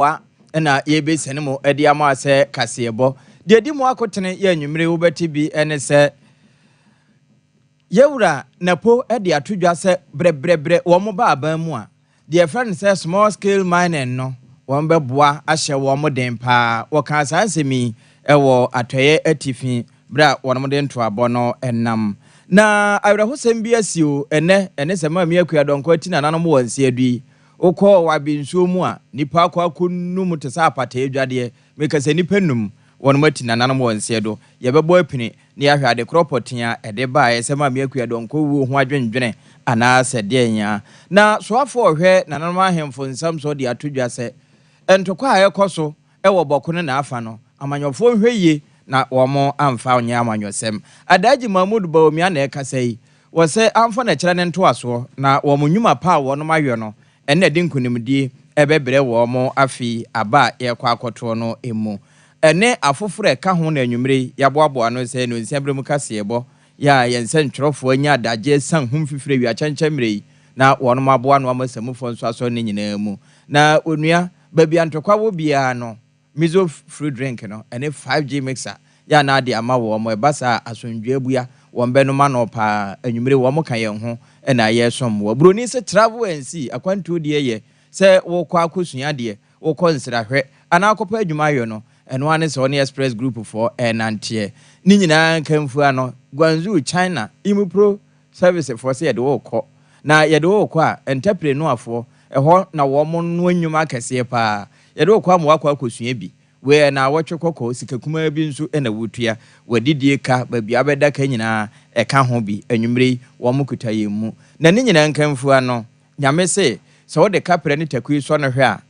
Wa na yɛrebɛsiane mu de ama sɛ kaseɛbɔ. Deɛ ɛdi mu akotene yɛ anwummere wobɛte bi ne sɛ Yɛwura Napo de ato dwa sɛ brɛbrɛbrɛ wɔn ba aban mu a, deɛ yɛfrɛ no sɛ small scale mining no wɔn bɛboa ahyɛ wɔn den paa. Wɔkaa saa nsɛm yi wɔ Atɔeɛ Atifi berɛ a wɔn de ntoabɔ no nam. Na awerɛhosɛm bi asi o, ɛnnɛ ɛne sɛ Maame Akua Donkor ati nananom wɔ nseɛdo yi. Wokɔ Wabe nsuo mu a, nnipa akɔ akɔnum te sɛ apataa adwadeɛ. Meka sɛ nnipa num, wɔnom ati nananom wɔ nseɛ do. Yɛbɛbɔ apini na yɛahwɛ ade korɔ pɔtee a ɛde baeɛ sɛ Maame Akua Donkor wuo ho adwendwene anaa sɛ deɛn a. Na soafoɔ a ɔhwɛ nananom ahemfo nsɛmsoɔ de ato dwa sɛ, ntɔkwa a ɛrekɔ so wɔ Bɔko ne n'afa no, amanyɔfoɔ nhwɛ yie na wɔn amfa anyɛ amanyɔsɛm. Adaagye Mahmood Bawumia na ɛrekasa yi. Wɔ sɛ amfa no kyerɛ ne ntoasoɔ, na wɔn nnwuma pa a wɔnom ayɔ no na ɛde nkunimdie bɛbrɛ wɔn afe aba a yɛrekɔ akɔtoɔ no mu. Ɛne afoforɔ a ɛka ho na anwummerɛ yi yɛaboaboa ano sɛ nnɔnsia berɛ mu kaseɛbɔ yɛ a yɛn nsɛntwerɛfoɔ anya adagyeɛ asiane ho mfifire awia kyɛnkyɛn mmerɛ yi na wɔnom aboa ano ama samufoɔ nso asɔre no nyinaa mu. Na onua, baabi a ntɔkwa wɔ biara no, Mizo fruit drink no ɛne 5G mixer yɛ a na ade ama wɔn, ɛba saa a asomdwoeɛ abua, wɔn bɛnom ano paa, anwummere wɔn ka yɛn ho na yɛresom wɔ. Buroni se travel and see, akwantuo deɛ yɛ sɛ wokɔ akɔsua adeɛ, wokɔ nsrahwɛ anaa akɔpɛ adwuma ayɔ no, ɛno ara ne sɛ wɔne Express Group foɔ ɛrenanteɛ. Ne nyinaa nkamfua no, Guangzhou, China, Imupro Service foɔ sɛ yɛde wo rekɔ, na yɛde wo rekɔ a, Ntɛpire-Noafoɔ, ɛhɔ na wɔn noa nnwuma akɛseɛ paa. Yɛde wo kɔ ama woakɔ akɔsua bi. Wei yɛ naawɔtwe kɔkɔɔ, sika kumaa bi nso na wotua. W'adidie ka, baabi a wobɛda ka nyinaa, ɛka ho bi. Anwummerɛ yi, wɔkuta yɛn mu. Na ne nyinaa nkamfua no, Nyame se, sɛ wode kaprɛ ne takui sɔ no hwɛ a,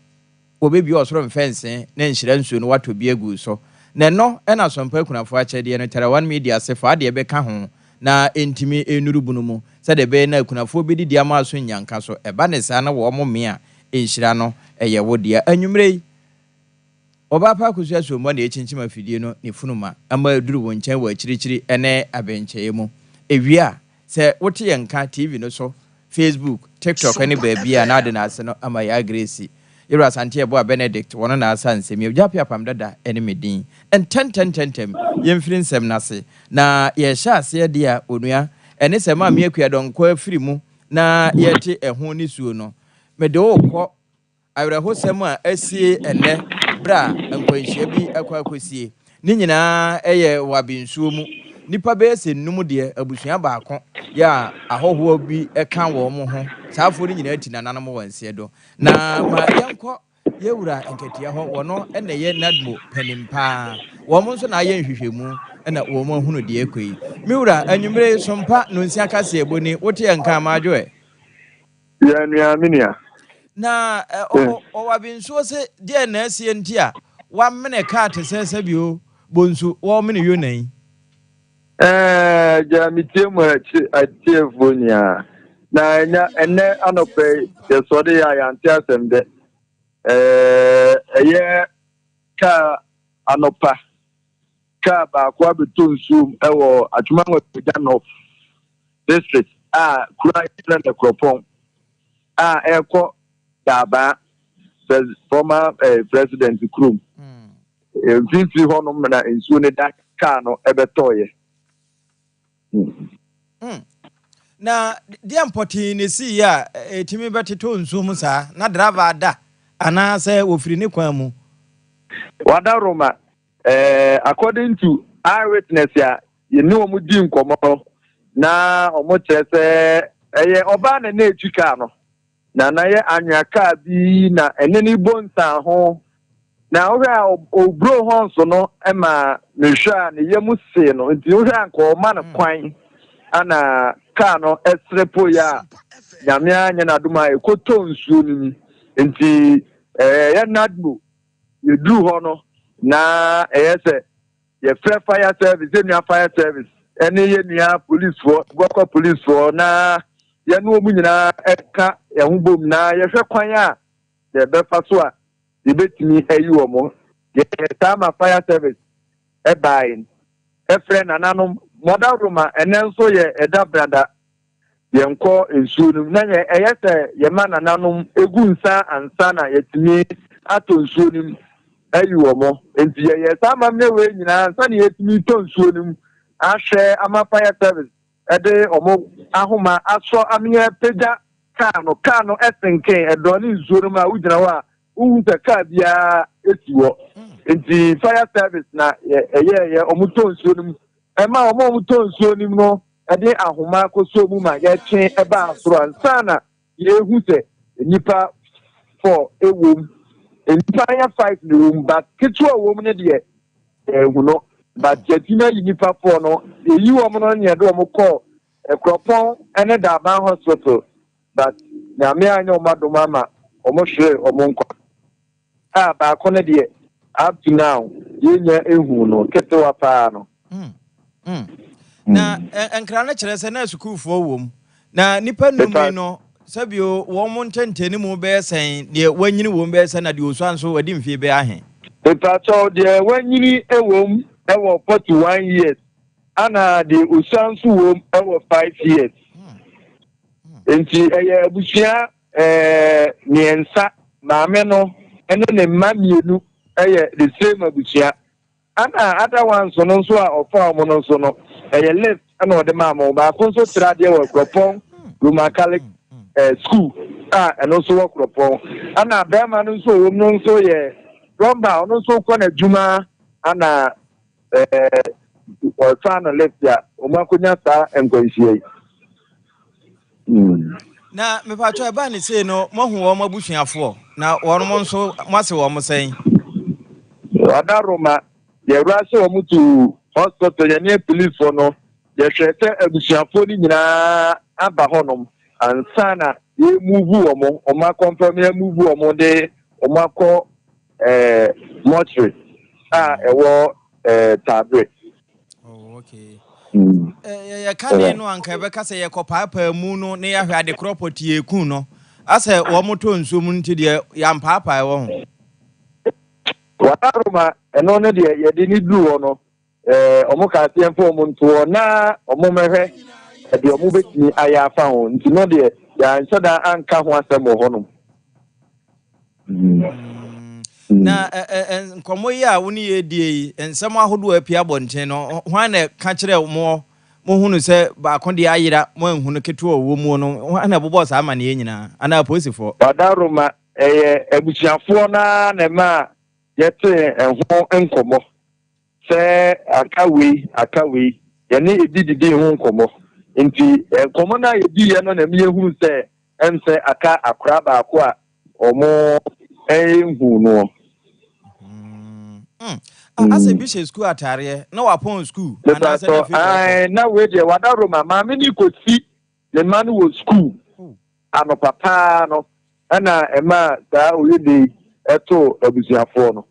wɔbɛbue ɔsoro mfɛnsee na nhyira nsuo no wɔatɔ bi agu wo so. Na ɛno na Asɔmpa Akunafoɔ akyɛdeɛ no, Tarawan Media se fa adeɛ bɛka ho na ɛntumi nnuru bunu mu, sɛdeɛ ɛbɛyɛ na akunafoɔ bɛdidi ama aso nnyanka so. Ɛba ne saa na wɔmee a, nhyira no yɛ wo dea. Anwummerɛ yi, Ɔbaa pa Akosua Asuommɔ na ɛrekyinkyim afidie no ne funuma ama aduru wo nkyɛn wɔ akyirikyiri ne abɛnkyɛeɛ mu. Ɛwie a, sɛ wote yɛn nka TV no so, Facebook, TikTok ne baabi a na ade no ase no ama yɛn agresi. Yɛwura Asante Yeboah Benedict, wɔno na asa nsɛm yi. Ogya Apiapam Dada ne me din. Ntɛntɛntɛntɛm, yɛmfiri nsɛm no ase. Na yɛrehyɛ aseɛ deɛ a, onua, ɛne sɛ Maame Akua Donkor afiri mu na yɛrete ɛho nisuo no, mede wo rekɔ awerɛhosɛm a asie ɛnnɛ berɛ a nkwanhyia bi akɔ akɔsie. Ne nyinaa yɛ wɔ abensuo mu. Nnipa bɛyɛ sɛ nnum deɛ, abusua baako yɛ a ahɔhoɔ bi ka wɔn ho. Saa afoɔ no nyinaa ti nananom wɔ nseɛ do. Na ma yɛnkɔ yɛwura Nkatia hɔ, wɔno na ɛyɛ NADMO panin paa. Wɔn nso na ayɛ nhwehwɛmu na wɔn ahunu deɛ ɛkɔ yi. Me wura, anwummere yi, Sompa Nonsia Kaseɛbɔ ni, wote yɛn nka, Madwo ɛ? Yɛ nua, me nua. Na ɔwɔ abensuo se deɛn na asie nti a wamene kaa te sɛ sɛbio bonsu wɔremene Yona yi? Ɛɛ, gya metie mu atiefoɔ nyinaa. Na ɛnya ɛnɛ anɔpɛ yi yɛsɔre yɛ a yɛante asɛm dɛ. Ɛɛ, ɛyɛ kaa anɔpa kaa baako abɛtɔ nsuom wɔ Atwima-Nwabiagya North District a kuro a yɛfrɛ no Kuropɔn a ɛrekɔ Daabaa pres former eh, president kurom. Mfimfini hɔnom na nsuo no da kaa no ɛbɛtɔeɛ. Mm. Na deɛ mpɔtee na ɛsiiɛ a ɛtumi bɛtetɔ nsuo mu saa? Na driver ada anaasɛ wɔfiri ne kwan mu? Wada Roma, eh, according to eyewitness a yɛne wɔn di nkɔmmɔ no, na wɔn kyerɛ sɛ ɛyɛ ɔbaa na na ɛtwi kaa no. Na na yɛ anwea kaa bi na ɛne no bɔ nsanho. Na wohwɛ a ɔburo hɔnso no ma mehwɛ a ne yam see no, nti wohwɛ a nka ɔma no kwan ana kaa no ɛsere poeɛ a Nyame anyɛ n'adom a ɛkɔtɔ nsuo no mu. Nti ɛyɛ NADMO yɛduru hɔ no na ɛyɛ sɛ yɛfrɛ fire service, yɛn nua fire service ɛne yɛn nua policefoɔ, Buakwa policefoɔ na yɛne wɔn nyinaa ɛka yɛn ho bom na yɛhwɛ kwan a yɛbɛfa so a yɛbɛtumi ayi wɔn. Yɛyɛ saa ma fire service ɛbae ɛfrɛ nananom mɔdawroma ɛnɛ nso yɛ ɛda brada yɛnkɔ nsuo no mu na yɛ ɛyɛ sɛ yɛma nananom egu nsa ansa na yɛtumi atɔ nsuo no mu ayi wɔn. Nti yɛyɛ saa amammerɛ wei nyinaa ansa na yɛtumi tɔ nsuo no mu ahwɛ ama fire service ɛde wɔn ahoma asɔ ameɛ pagya kaa no. Kaa no ɛsenken ɛdɔ ne nsuo no mu a wogyina hɔ a wohu sɛ kaa biara esi hɔ. Nti fire service na ɛyɛ yɛ wɔn tɔ nsuo no mu, ɛma wɔn a wɔn tɔ nsuo no mu no ɛde ahoma akɔsɔ mu ma yɛtwe ɛbaa soro ansa na yɛhu sɛ nipa four ɛwɔ mu. Nipa yɛ five na ɛwɔ mu, but ketewa ɛwɔ mu no deɛ ɛhu no, but yɛtumi ayi nipa four no. Yɛyi wɔn no ne yɛde wɔn kɔɔ Ɛkuropɔn ɛne Daaban Hospital, but Nyame anyɛ wɔn adom ama wɔn hwere wɔn nkwa a baako no deɛ, up to now yɛnya ehu no, ketewa paa no. Na nkra no kyerɛ sɛ na sukuufoɔ wɔ mu na nipa num yi no, sɛbio wɔn ntɛntɛni mu bɛyɛ sɛn? Deɛ wanyini wɔ mu bɛyɛ sɛn, na deɛ osua nso wadi mfie bɛyɛ ahe? Mepatɔ, deɛ wanyini wɔ mu wɔ 41 years, ana deɛ osua nso wɔ mu wɔ 5 years. Nti ɛyɛ abusua 3. Maame no ɛne ne mma 2 ɛyɛ the same abusua, ana other ones no nso a ɔfa wɔn no nso no, ɛyɛ lift ɛna ɔde maa mo. Baako nso kyerɛ adeɛ wɔ Kuropɔn Roman Catholic School a ɛno nso wɔ Kuropɔn, ana bɛrima no nso wɔ mu no nso yɛ plumber. Ɔno nso kɔ n'adwuma, ana ɔfa no lift a wɔn akɔnya saa nkwanhyia yi. Na mepatɔ, ɛbaa ne sei no, moahu wɔn abusuafoɔ na wɔn nso moase wɔn sɛn? Ɔdaroma, yɛwura sɛ wɔn to hospital, yɛne policefoɔ no yɛhwɛ sɛ abusuafoɔ no nyinaa aba hɔnom ansa na yɛmove wɔn. Wɔn akɔnfɛm yɛmove wɔn de wɔn akɔ mortuary a ɛwɔ Taabere. Oh, okay. Yɛka ne no anka yɛbɛka sɛ yɛkɔ paapaa mu no ne yɛahwɛ ade korɔ pɔtee ku no asɛ wɔn tɔ nsuo mu, nti deɛ yɛampaapaa wɔ ho. Wadaroma, ɛno no deɛ yɛde ne duru hɔ no, ɔmo ka aseɛ mfa ɔmo ntoɔ na ɔmo mɛhwɛ ɛdeɛ ɔmo bɛtumi ayɛ afa ho, nti no deɛ yɛanhyɛ da anka ho asɛm wɔ hɔnom. Na nkɔmmɔ yi a wo ne yɛ die yi, nsɛm ahodoɔ a apue abɔnten no, hwan na ka kyerɛ mo mohunu sɛ baako deɛ ayera, mo anhunu ketewa a ɔwɔ mu no? Hwan na ɛbobɔɔ saa amanneɛ nyinaa, anaa apolisifoɔ? Wadaroma, ɛyɛ abusuafoɔ naa na ɛma a yɛte ɛho nkɔmmɔ sɛ aka wei, aka wei. Yɛne ebi didi ho nkɔmmɔ, nti nkɔmmɔ no a yɛdiiɛ no na ɛma yɛhunu sɛ ɛm sɛ aka akora baako a ɔmo ɛnhu no. Asɛ bi hyɛ sukuu ataareɛ na wapɔn sukuu anaasɛ na mepatɔ afei na ɔkɔ? Ae, na wei deɛ, wadaroma, maame ne kɔsi ne mma no wɔ sukuu anɔpa paa no, ɛna ɛma saa oyede yi ɛto abusuafoɔ no.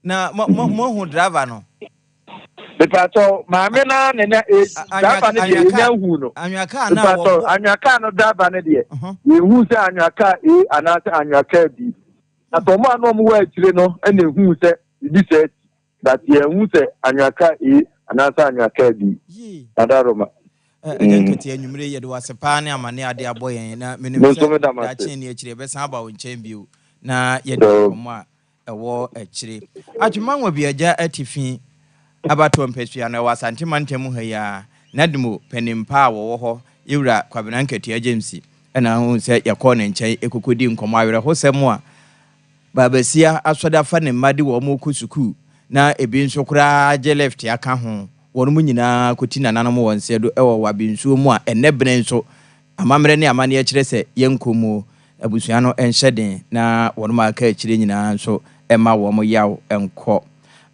Na moahu driver no? Mepatɔ, maame na ne na e driver no deɛ, yɛnya hu no. Anwea kaa na mepatɔ, wɔbɔ anwea kaa no driver no deɛ, yɛhu sɛ anwea kaa A anaasɛ anwea kaa B, na sɛ ɔmo a na ɔmo wɔ akyire no ɛna ehu sɛ ebi sɛ asi, but yɛnhu sɛ anwea kaa A anaasɛ anwea kaa B. Yie. Adaroma. Ɛgya Nketewa, anwummere yɛde wase paa ne amane ade abɔ yɛn, na menim Me nso sɛ meda mo ase. daakye ne akyire yɛbɛsan aba wo nkyɛn bio na yɛde nkɔmmɔ a ɛwɔ akyire. Atwema Nwabiagya Atifi abatoɔ mpasua no ɛwɔ Asante mantam ha yi a, NADMO panimpa a wɔwɔ hɔ, yɛwura Kwabena Nketewa James, ɛna hu sɛ yɛkɔɔ ne nkyɛn ɛkɔkɔdi nkɔmmɔ awerɛhosɛm a baabasia asɔde afa ne mma de wɔn kɔ sukuu, na ebi nso koraa gye lift aka ho, wɔn mu nyinaa kɔti nananom wɔn nsa do ɛwɔ Wabe nsuo mu a ɛnɛ bene nso amammerɛ ne amanneɛ kyerɛ sɛ yɛnkɔ mu. Abusua no nhyɛ den na wɔn mu aka akyire nyinaa nso ɛma wɔn yaw nkɔ.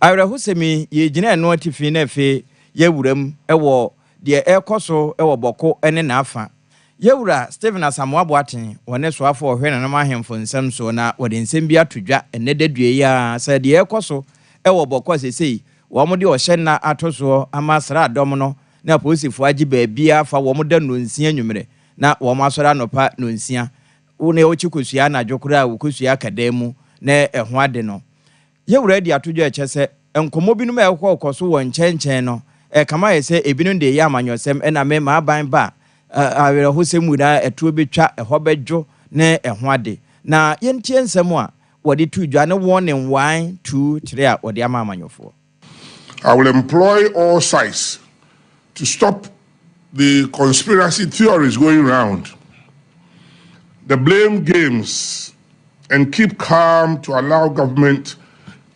Awerɛhosɛm yi, yɛgyina ɛno atifi na afei yɛwura mu ɛwɔ deɛ ɛrekɔ so ɛwɔ Bɔko ne n'afa. Yɛwura Stephen Asamoah Boateng, wɔne soafo a ɔhwɛ nanom ahemfo nsɛm soɔ, na wɔde nsɛm bi ato dwa ɛnnɛ dadua yi a sɛ deɛ ɛrekɔ so ɛwɔ Bɔko a seesei wɔn de ɔhyɛ nna ato soɔ ama sraadɔm no na apolisifoɔ agye baabiara fa. Wɔn da 9:00 anwummerɛ na wɔn asɔre anɔpa 9:00. Wo ne wokyi kosua anadwo koraa a, wokosua akadan mu na ɛho ade no. Yɛwura adi ato dwa ɛkyɛ sɛ nkɔmmɔ binom a ɛkɔ so wɔ nkyɛnkyɛn no ɛkama yɛ sɛ ebinom de ɛyɛ amanyɔsɛm, ɛna me maaban ba a, awerɛhosɛm mu na ɛtoɔ bɛtwa, ɛhɔ bɛdwo ne ɛho ade. Na yɛntie nsɛm a wɔde to dwa ne warning 1, 2, 3 a wɔde ama amanyɔfoɔ. I will employ all sides to stop the conspiracy theories going round, the blame games, and keep calm to allow government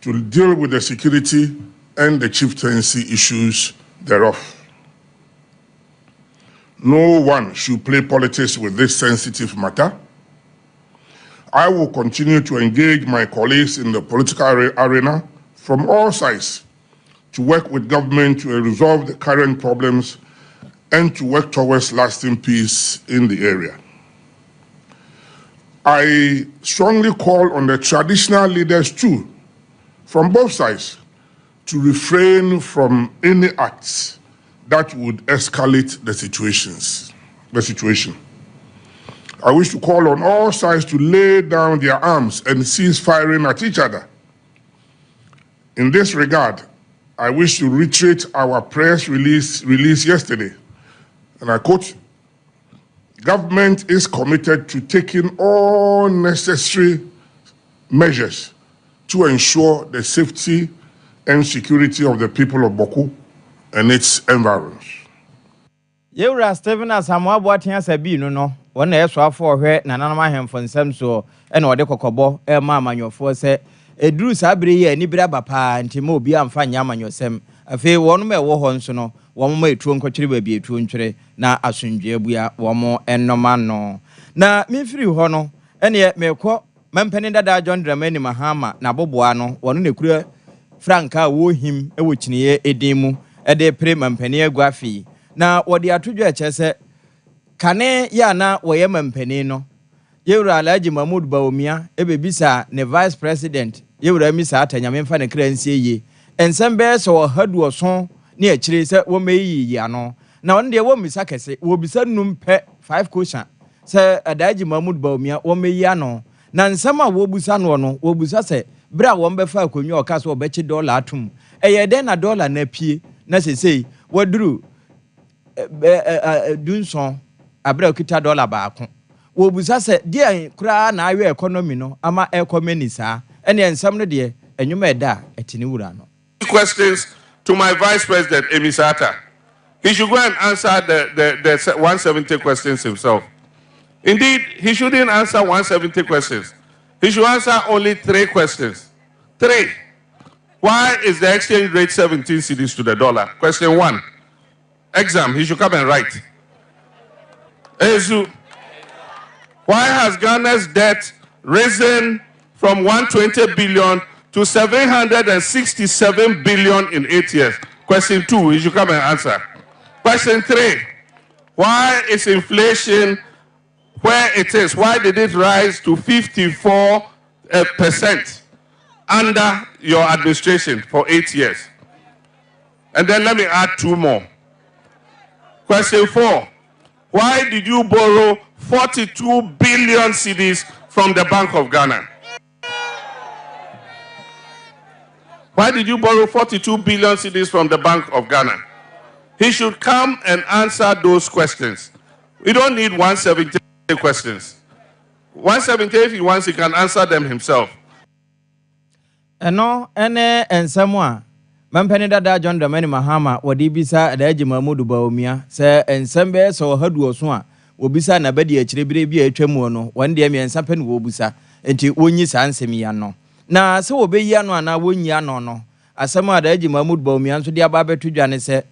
to deal with the security and the chieftaincy issues thereof. No one should play politics with this sensitive matter. I will continue to engage my colleagues in the political arena from all sides to work with government to resolve the current problems and to work towards lasting peace in the area. I strongly call on the traditional leaders too, from both sides, to refrain from any acts that would escalate the situation. I wish to call on all sides to lay down their arms and cease firing at each other. In this regard, I wish to reiterate our press release yesterday, and I quote, "Government is committed to taking all necessary measures to ensure the safety and security of the people of Bawku and its environs." Yɛwura Stephen Asamoah Boateng Asabii no, wɔn na ɛsoafoɔ ɔhwɛ nananom ahemfo nsɛm soɔ, ɛna ɔde kɔkɔbɔ ɛma amanyɔfoɔ sɛ ɛduru saa bere yi a anibere aba paa, nti ma obi amfa nyɛ amanyɔsɛm. Afei wɔnom a ɛwɔ hɔ nso no, wɔn ma etuo nkɔtwere baabi etuo ntwere na asomdwoe abua wɔn ɛnɔm ano. Na mefiri hɔ no, ɛneɛ mekɔ mampanin dada John Dramani Mahama n'aboboa no, wɔn na ekura frankaa a wɔrehim wɔ kyiniiɛ edin mu ɛde pere mampanin agua. Afei na wɔde ato dwa ɛkyerɛ sɛ kane yɛ a na wɔyɛ mampanin no, yɛwura Alhaji Mahmud Bawumia ebebisa ne vice president, yɛwura Amissah Arthur, Nyame mfa ne kra nsie yie, nsɛm bɛyɛ sɛ 170 ne akyire sɛ wɔmmɛyiyi ano, na ɔno deɛ wɔmmisa kɛse, wɔbisa num pɛ, five question, sɛ Alhaji Mahmud Bawumia wɔmmɛyi ano. Na nsɛm a wɔbusa noɔ no, wɔbusa sɛ berɛ a wɔn bɛfa akonnwa a ɔka sɛ wɔbɛkye dɔɔla atom, ɛyɛ dɛn na dɔɔla no apue na sesei wɔduru 17 aberɛ a okita dɔɔla baako? Wɔbusa sɛ deɛ koraa na ayɔ economy no ama ɛkɔ mani saa. Ɛneɛ nsɛm no deɛ, ɛnwoma ɛda a ɛte ne wura no. Questions to my vice president, Amissah-Arthur. He should go and answer the 170 questions himself. Indeed, he shouldn't answer 170 questions. He should answer only three questions. Three. Why is the exchange rate 17 cedis to the dollar? Question one. Exam, he should come and write. Ezu. Why has Ghana's debt risen from 120 billion to 767 billion in 8 years? Question two, he should come and answer. Question three, why is inflation where it is? Why did it rise to 54 percent under your administration for 8 years? And then let me add two more. Question four, why did you borrow 42 billion cedis from the Bank of Ghana? Why did you borrow 42 billion cedis from the Bank of Ghana? He should come and answer those questions. We don't need 170 questions. 170, if he wants, he can answer them himself. Ɛno ɛne nsɛm a mampanin dada John Dramani Mahama wɔde bisa Alhaji Mahmudu Bawumia, sɛ nsɛm bɛyɛ sɛ 170 a wɔbisa na bɛdi akyire bere bi a atwa mu no, wɔn deɛ mmiɛnsa pɛ na wɔbusa, nti wɔnyi saa nsɛm yi ano. Na sɛ wɔbɛyi ano anaa wɔnyi ano no, asɛm a Alhaji Mahmud Bawumia nso de aba abɛto dwa ne sɛ,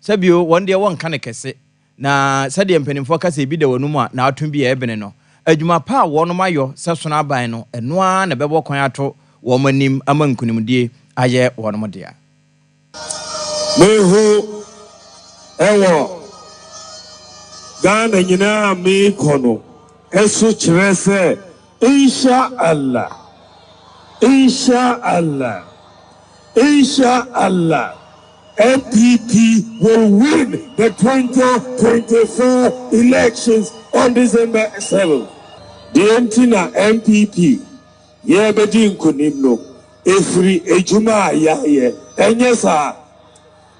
sɛbio wɔn deɛ wɔnka ne kɛse, na sɛdeɛ mpanimfoɔ kasa ebi da wɔn mu a na ato bi a ɛbene no, adwuma pa a wɔnom ayɔ sɛ sono aban no, ɛno ara na ɛbɛbɔ kwan ato wɔn anim ama nkunimdie ayɛ wɔn dea. Mehu ɛwɔ Ghana nyinaa meekɔ no, ɛso kyerɛ sɛ insha Allah, insha Allah, insha Allah, NPP will win the 2024 elections on December 7. Deɛ nti na NPP yɛbɛdi nkonim no efiri edwuma a yɛayɛ. Ɛnyɛ saa,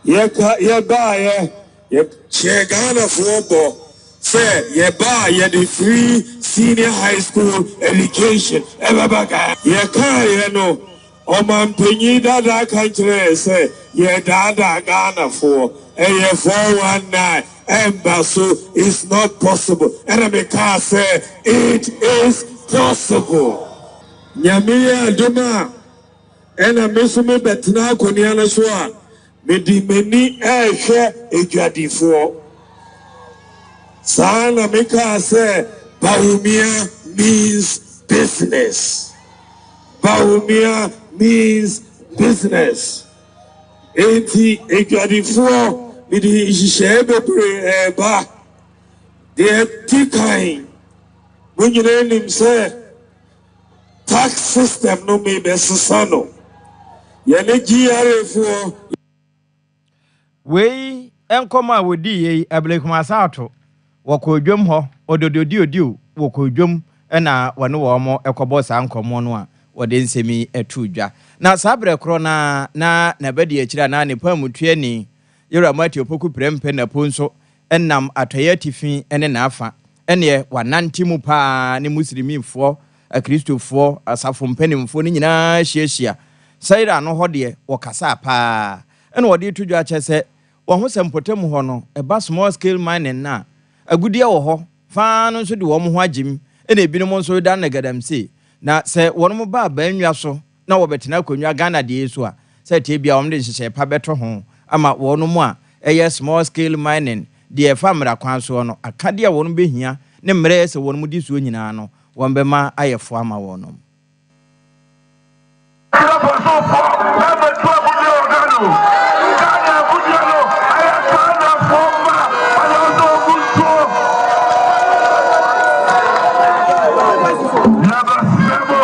yɛka yɛbaayɛ, yɛhyɛ Ghanafoɔ bɔ. Sɛ yɛba a yɛde free senior high school education ɛbɛba Ghana. Yɛkaeɛ no, ɔmanpanyin dada ka kyerɛɛ yɛn sɛ yɛredaadaa Ghanafoɔ. Ɛyɛ 419, ɛmba so, it's not possible. Ɛna mekaa sɛ it is possible. Nyame yɛ adom a, ɛna me nso mebɛtena akonnwa no so a, Mede m'ani rehwɛ adwadifoɔ. Saa na mekaa sɛ Bawumia means business. Bawumia means business. Enti adwadifoɔ, mede nhyehyɛeɛ bebree reba. Deɛ ɛdi kan, mo nyinaa nim sɛ Tax system no mebɛsesa no. Yɛne GRA foɔ. Wei nkɔmmɔ a wɔdiiɛ yi, Ablekuma Asaato wɔkɔɔ dwam hɔ, Odododiodio wɔkɔɔ dwam na wɔne wɔn kɔbɔɔ saa nkɔmmɔ no a wɔde nsɛm yi too dwa. Na saa berɛ korɔ no ara na n'abadiakyire anaa ne pamutuani, Yɛwura Matthew Opoku Prempeh Napo nso nam atɔeɛ atifi ne n'afa. Ɛnneɛ wanante mu pa ara ne Muslimifoɔ, Akristofoɔ, asafo mpanimfoɔ no nyinaa hyiahyia. Saira ano hɔ deɛ, wɔkasaa pa ara. Ɛna wɔde reto dwa kyerɛ sɛ, wɔahu sɛ mpɔtam hɔ no, ɛba small scale mining no a, agudeɛ wɔ hɔ, fa ara no nso de wɔn ho agye mu, ɛna ebinom nso redan no galamsey. Na sɛ wɔnom ba abannwa so na wɔbɛtena akonnwa Ghana deɛ yi so a, sɛ ɛteɛ biara wɔde nhyehyɛe pa bɛto ho ama wɔnom a ɛyɛ small scale mining deɛ ɛfa mmara kwan soɔ no, akadeɛ a wɔnom bɛhia ne mmerɛ ɛsɛ wɔnom di soɔ nyinaa no, wɔn bɛma ayɛ fo ama wɔnom. Akurabɔsomfoɔ ɛmmɛtu agudeɛ wɔ Ghana o. Ghana agudeɛ no ɛyɛ Ghanafoɔ mma ɛna ɔsɛ ɔgu nsuo. Yɛbɛsrɛ mo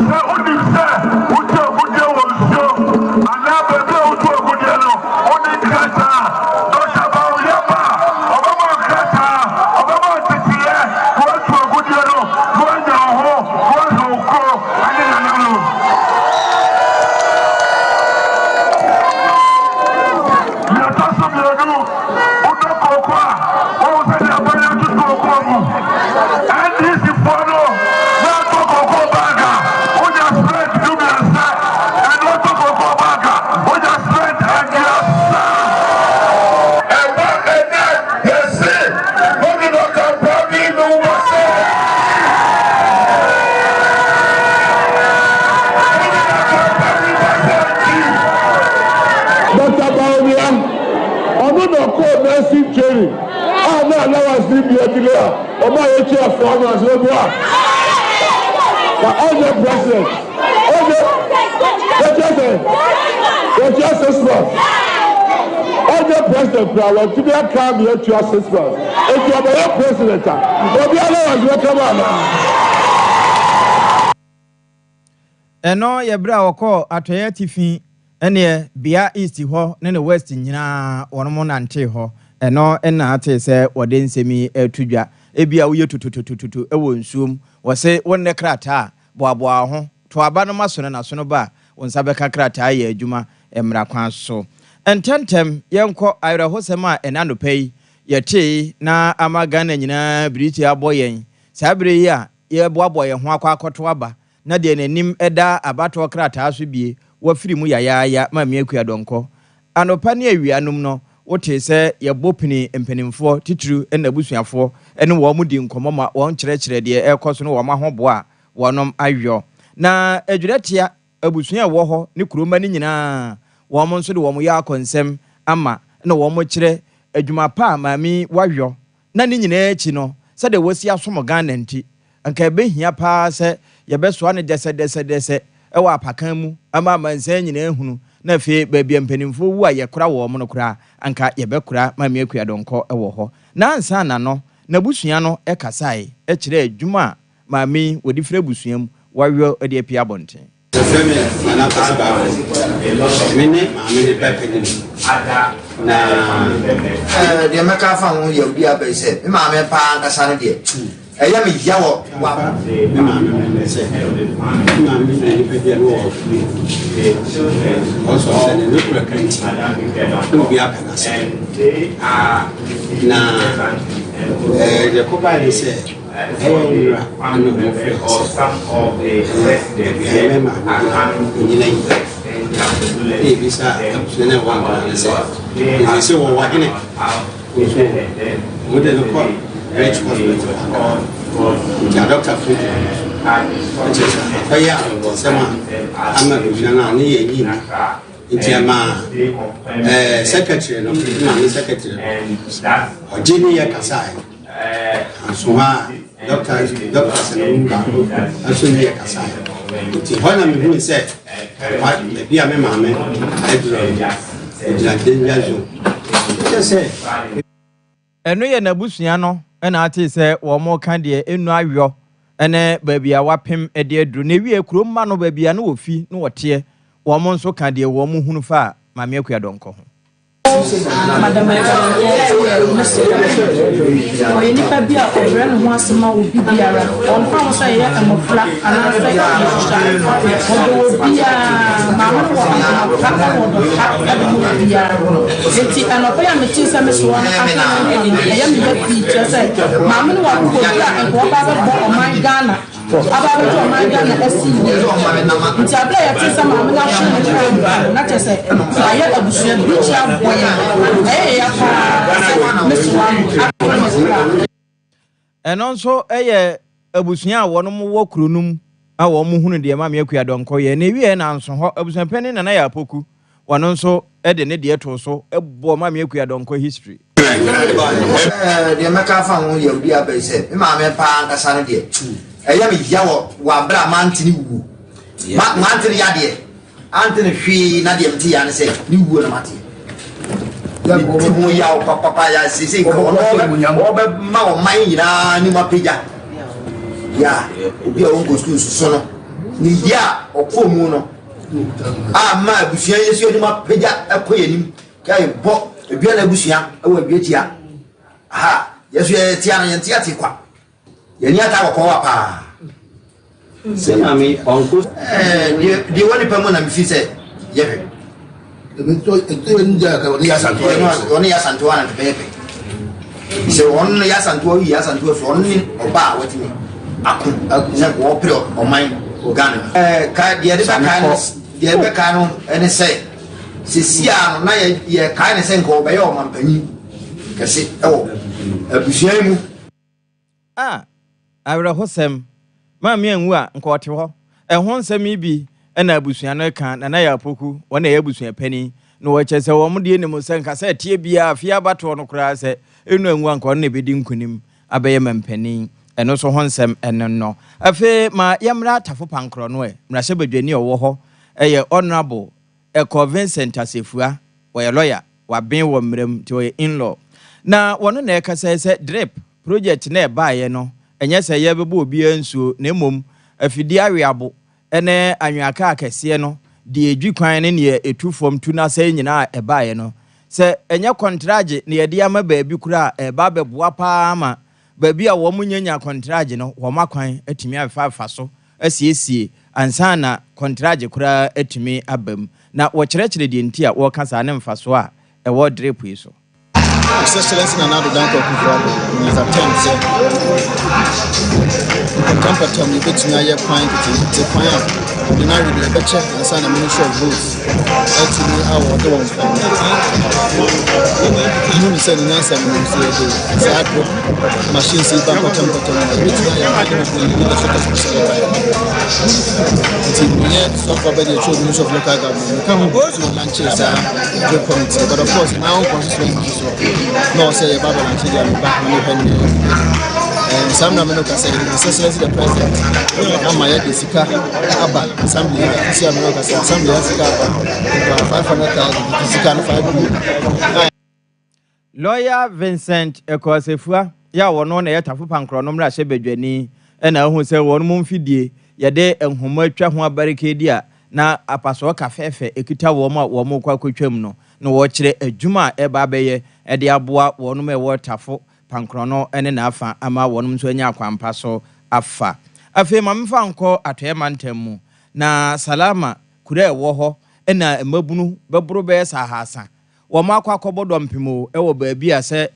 sɛ wonim sɛ wotu agudeɛ wɔ nsuo anaa baabi a wotu agudeɛ no wonni nkrataa a, Dɔkta Bawumia ba a, ɔbɛma wo nkrataa, ɔbɛma wo nteteeɛ na woatu agudeɛ no na woanya wo ho na woahwɛ wo kuro ne nananom. Nea ɛtɔ so mmienu, wodɔ kooko a, wohu sɛdeɛ aban atu kooko mu. NDC foɔ no na atɔ kooko bag a, wonya cement 13, ɛna ɔtɔ kooko bag a, wonya cement 30. Ɛba ɛnɛ yɛse mode Dɔkta Kwame Nkrumah sɛ mode Dɔkta Kwame Nkrumah sɛ Dɔkta Bawumia, ɔno na ɔkɔɔ nursing training a na allowance no bi akyire a ɔma yɛtua 4 months no boa na ɔnyɛ president ɔnyɛ yɛtua sɛ yɛtua 6 months, ɔnyɛ president kura wɔntumi aka ama yɛtua 6 months, eti ɔbɛyɛ president a obi allowance bɛka mu anaa. Ɛno yɛ berɛ a wɔkɔɔ atɔeɛ atifi ɛneɛ bea east hɔ ne ne west nyinaa wɔnom nantee hɔ. Ɛno na atee sɛ wɔde nsɛm yi reto dwa. Ebia woyɛ tututututu wɔ nsuom. Wɔse wonnɛ krataa a, boaboa wo ho. To aba no ma sono na sono ba a, wo nsa bɛka krataa yɛ adwuma mmara kwan so. Ntɛmntɛm yɛnkɔ awerɛhosɛm a ɛnnɛ anɔpa yi yɛtee na ama Ghana nyinaa birikyi abɔ yɛn saa berɛ yi a yɛreboaboa yɛn ho akɔ akɔto aba na deɛ n'anim da abatoɔ krataa so bie wafiri mu yayaaya Maame Akua Donkor. Anɔpa ne awia nom no wotee sɛ yɛbɔ pini mpanimfoɔ titiriw ne n'abusuafoɔ ne wɔn di nkɔmmɔ ma wɔn kyerɛkyerɛ deɛ ɛrekɔ so ne wɔn ahoboa a wɔnom ayɔ. Na Adwiratia abusua a ɛwɔ hɔ ne kuromma no nyinaa wɔn nso de wɔn yɔ akɔnsɛm ama na wɔn kyerɛ adwuma pa a maame yi wayɔ na ne nyinaa akyi no, sɛdeɛ wasi asom Ghana nti, anka ɛbɛhia pa ara sɛ yɛbɛsoa no dɛsɛdɛsɛdɛsɛ wɔ apakan mu ama amansan nyinaa ahunu, na afei baabi a mpanimfoɔ wu a yɛkora wɔn no koraa, anka yɛbɛkora Maame Akua Donkor wɔ hɔ. Na ansa na no, n'abusua no kasae kyerɛɛ adwuma a maame yi wɔde firi abusua mu wɔawerɛ de apue abɔnten. Wɔfrɛ me Nana Kwasi Bafo. Me ne maame no ba panin. Na. Ɛɛ deɛ mɛka afa ho yawdi aba yi sɛ me maame paa ankasa no deɛ ɛyɛ me ya wɔ wa. Me maame no ne sɛ me maame no yɛ nipa bi a na ɔwɔ fie. Ɔsɔ sɛ ne ne kura ka nti na obi apɛ n'asɛm. Na. Ɛɛ, deɛ ɛkɔbaeɛ ne sɛ, ɛyɛ nwura na wɔfrɛɛ sɛ ɛyɛ me maame bi ɔnyina yi. Na yɛbisa abusua no a ɛwɔ Nkran no sɛ, ɛsɛ sɛ wɔwɔ hene nso wɔde no kɔ Ridge Hospital Accra. Nti adɔktafoɔ gyina no so. Ɛkyerɛ sɛ akɔyɛ awerɛhoɔsɛm a ama abusua no a ne yɛ nyi nni. Nti ɛmaa ɛɛ secretary no, me maame secretary no, ɔgye ne yɛ kasaeɛ. Anso hɔ a doctor doctors no mu baako nso ne yɛ kasaeɛ. Nti hɔ na mehunu sɛ baabi a me maame aduru no, ɔgyina danger zone. Kyɛ sɛ. Ɛno yɛ n'abusua no na atee sɛ wɔreka deɛ ɛnnu aweɔ ne baabi a wɔapem de aduru. Na ɛwiee, kurom mma no baabi a na wɔfi na wɔteɛ, wɔn nso ka deɛ wɔn hunu faa Maame Akua Donkor ho. Madam Akua Donkor yɛ Muslim. Ɔyɛ nipa bi a ɔbrɛ ne ho ase ma obi biara. Ɔmfa ho sɛ yɛyɛ mmɔfra anaasɛ yɛhyehyɛ. Ɔdɔ obiara. Maame no wɔ akoma pa wɔ ɔdɔ pa de ma obiara. Enti anɔpa yi a metee sɛ me soa no ahwɛ no nkwa no, ɛyɛ me ya pii. Kyerɛ sɛ, maame no wɔ akokoduru a anka ɔba abɛbɔ ɔman Ghana, aba abɛgye ɔman Ghana asi yie. Nti aberɛ a yɛtee sɛ maame no ahwere ne kra nkwa no, na kyerɛ sɛ ayɛ abusua birikyi abɔ yɛn. Ɛyɛ yɛn ya paa sɛ me soa no ahwere ne kra. Ɛno nso yɛ abusua a wɔnom wɔ kuro no mu a wɔn hunu deɛ Maame Akua Donkor yɛ. Na ɛwieɛ nanso hɔ abusuapanin Nana Yaa Poku, ɔno nso de ne deɛ too so bɔɔ Maame Akua Donkor history. Deɛ mɛka afa ho yawdi aba yi sɛ, me maame paa ankasa no deɛ, ɛyɛ me ya wɔ wɔ aberɛ a mante ne wuo. Ma mante ne yadeɛ. Ante no hwee na deɛ mete ya ne sɛ ne wuo na mateɛ. Mete ho yaw papapa ya seesei nka ɔno ɔbɛma ɔman nyinaa anim apagya. Ya obi a ɔnkɔ sukuu nsoso no nimdeɛ a ɔkɔɔ mu no a ma abusua yi nso anim apagya ɛkɔ yɛn anim ya yɛbɔ adua na abusua ɛwɔ adua tia ha yɛso yɛte ano yɛnte ate kwa. Yɛn ani ata kɔkɔɔ wa paa. Sɛ maame ɔnko. Ɛɛ deɛ deɛ wɔ nipa mu na mefi sɛ yɛhwɛ. Ɔne yɛ asantewa na bɛyɛ pɛ. Sɛ ɔno no yɛ asantewa yi yɛ asantewa fi ɔno ne ɔba a watumi ako sɛ wɔpere ɔman Ghana. Ɛɛ ka deɛ de bɛkae no deɛ de bɛkae no ɛne sɛ sɛsi a no na yɛ yɛkae ne sɛ nka ɔbɛyɛ ɔmanpanyin kɛse ɛwɔ abusua yi mu. A Awerɛhosɛm, Maame anwu a, nka ɔte hɔ. Ɛho nsɛm yi bi na abusua no reka. Nana Yaw Poku, wɔn na ɛyɛ abusua panin, na wɔkyerɛ sɛ wɔn deɛ nim sɛ nka sɛ ɛteɛ biara, afei abatoɔ no koraa sɛ Enu anwu a, nka ɔno na ɛbɛdi nkunim abɛyɛ mampanin. Ɛno nso ho nsɛm ne no. Afei ma yɛmmra Tafo Pankorɔ no ɛ. Mmarahyɛbadwani a ɔwɔ hɔ yɛ Honourable Ɛkɔ Vincent Asefua, ɔyɛ lɔya, waben wɔ mmara mu nti ɔyɛ in-law. Na wɔno na ɛkasa yi sɛ drip project no a ɛbaeɛ no ɛnyɛ sɛ yɛrebɛbɔ obiara nsuo na mmom afidie aweabo ne anwea kaa kɛseɛ no deɛ ɛdwi kwan ne deɛ ɛtu fam tu no asɛe nyinaa a ɛbaeɛ no sɛ ɛnyɛ kɔntragye na yɛde ama baabi koraa a ɛreba abɛboa pa ara ma baabi a wɔn nyɛ nya kɔntragye no wɔn akwan atumi afa so asiesie ansa na kɔntragye koraa atumi aba mu, na wɔkyerɛkyerɛ deɛ nti a wɔreka saa ne mfasoɔ a ɛwɔ drip yi so. His Excellency Nana Addo Dankwa Akufo-Addo in his attempt sɛ mpatampatam yɛbɛtumi ayɛ kwan nketenkete kwan a ɔde no awe deɛ ɛbɛkyɛ ansa na Ministry of Roads atumi awɔde wɔn kwan no hu sɛ ne nyansa mu no sɛ yɛde saa drip machines yi ba mpatampatam a yɛbɛtumi ayɛ ade bebree in the shortest possible time. Nti meyɛ sɔfo abɛde akyerɛ Ministry of Local Government meka ho bi sɛ wɔlankyee saa drip committee but of course my own constituency so na ɔsɛ yɛba bɛlankyee deɛ meba na mehwɛ ne saa mmerɛ me no ka sɛ His Excellency the President ama yɛde sika aba assembly ha sisi a me no ka sɛ assembly ha sika aba about 500,000 nti sika no 5 billion. Lɔya Vincent Ekow Asefua yi a ɔno na ɛyɛ Tafo Pankorɔ no mmarahyɛbadwani na ahu sɛ wɔn mu mfidie yɛde nhoma atwa ho abarikedi a na apasoɔ ka fɛɛfɛ ɛkita wɔn a wɔn rekɔ akɔtwam no na wɔrekyerɛ adwuma a ɛreba abɛyɛ de aboa wɔn a ɛwɔ Tafo Pankorɔ no ne n'afa ama wɔn nso anya akwampa so afa. Afei ma memfa nkɔ Atɔeɛ Mantam mu na Salama kuro a ɛwɔ hɔ na mmabunu bɛboro bɛyɛ sɛ ahaasa Wɔakɔ akɔbɔ dɔmpem o wɔ baabi a sɛ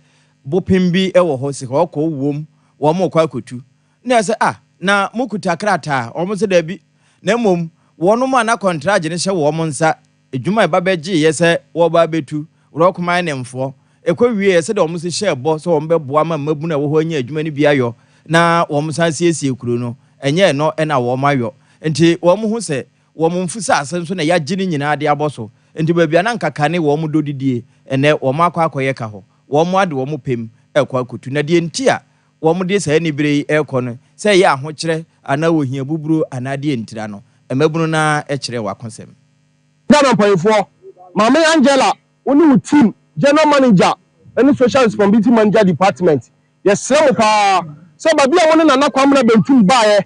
bopem bi wɔ hɔ, sika kɔkɔɔ wom, wɔrekɔ akɔtu. Na ɛsɛ ah, na mokuta krataa? Wɔn sɛ daabi. Na mmom wɔnom a na kɔntragye no hyɛ wɔn nsa, adwuma a ɛba bɛgyeeɛ sɛ wɔreba abɛtu rock mining foɔ, ɛkɔ wieɛ sɛdeɛ wɔn nso hyɛɛ bɔ sɛ wɔn bɛboa ma mmabunu a ɛwɔ hɔ anya adwuma no bi ayɔ na wɔn san siesie kuro no, ɛnyɛ ɛno na wɔn ayɔ. Nti wɔn hu sɛ wɔn mfusaase nso na yɛagye ne nyinaa de abɔ so. Nti baabi a na anka kane wɔn dɔ didie, ɛnnɛ wɔn akɔ akɔyɛ ka hɔ. Wɔn ade wɔn pɛ mu rekɔ akɔtu. Na deɛ nti a wɔde saa anibere yi rekɔ no, sɛ ɛyɛ ahokyerɛ anaa ohia buburo anaa deɛ ntira no, mmabunu no ara kyerɛɛ w'akosɛm. Ghana mpaninfoɔ, Maame Angela wo ne wo team, General Manager ne Social Responsibility Manager Department, yɛsrɛ mo paa sɛ baabi a mo ne Nana Kwamena Bentum baeɛ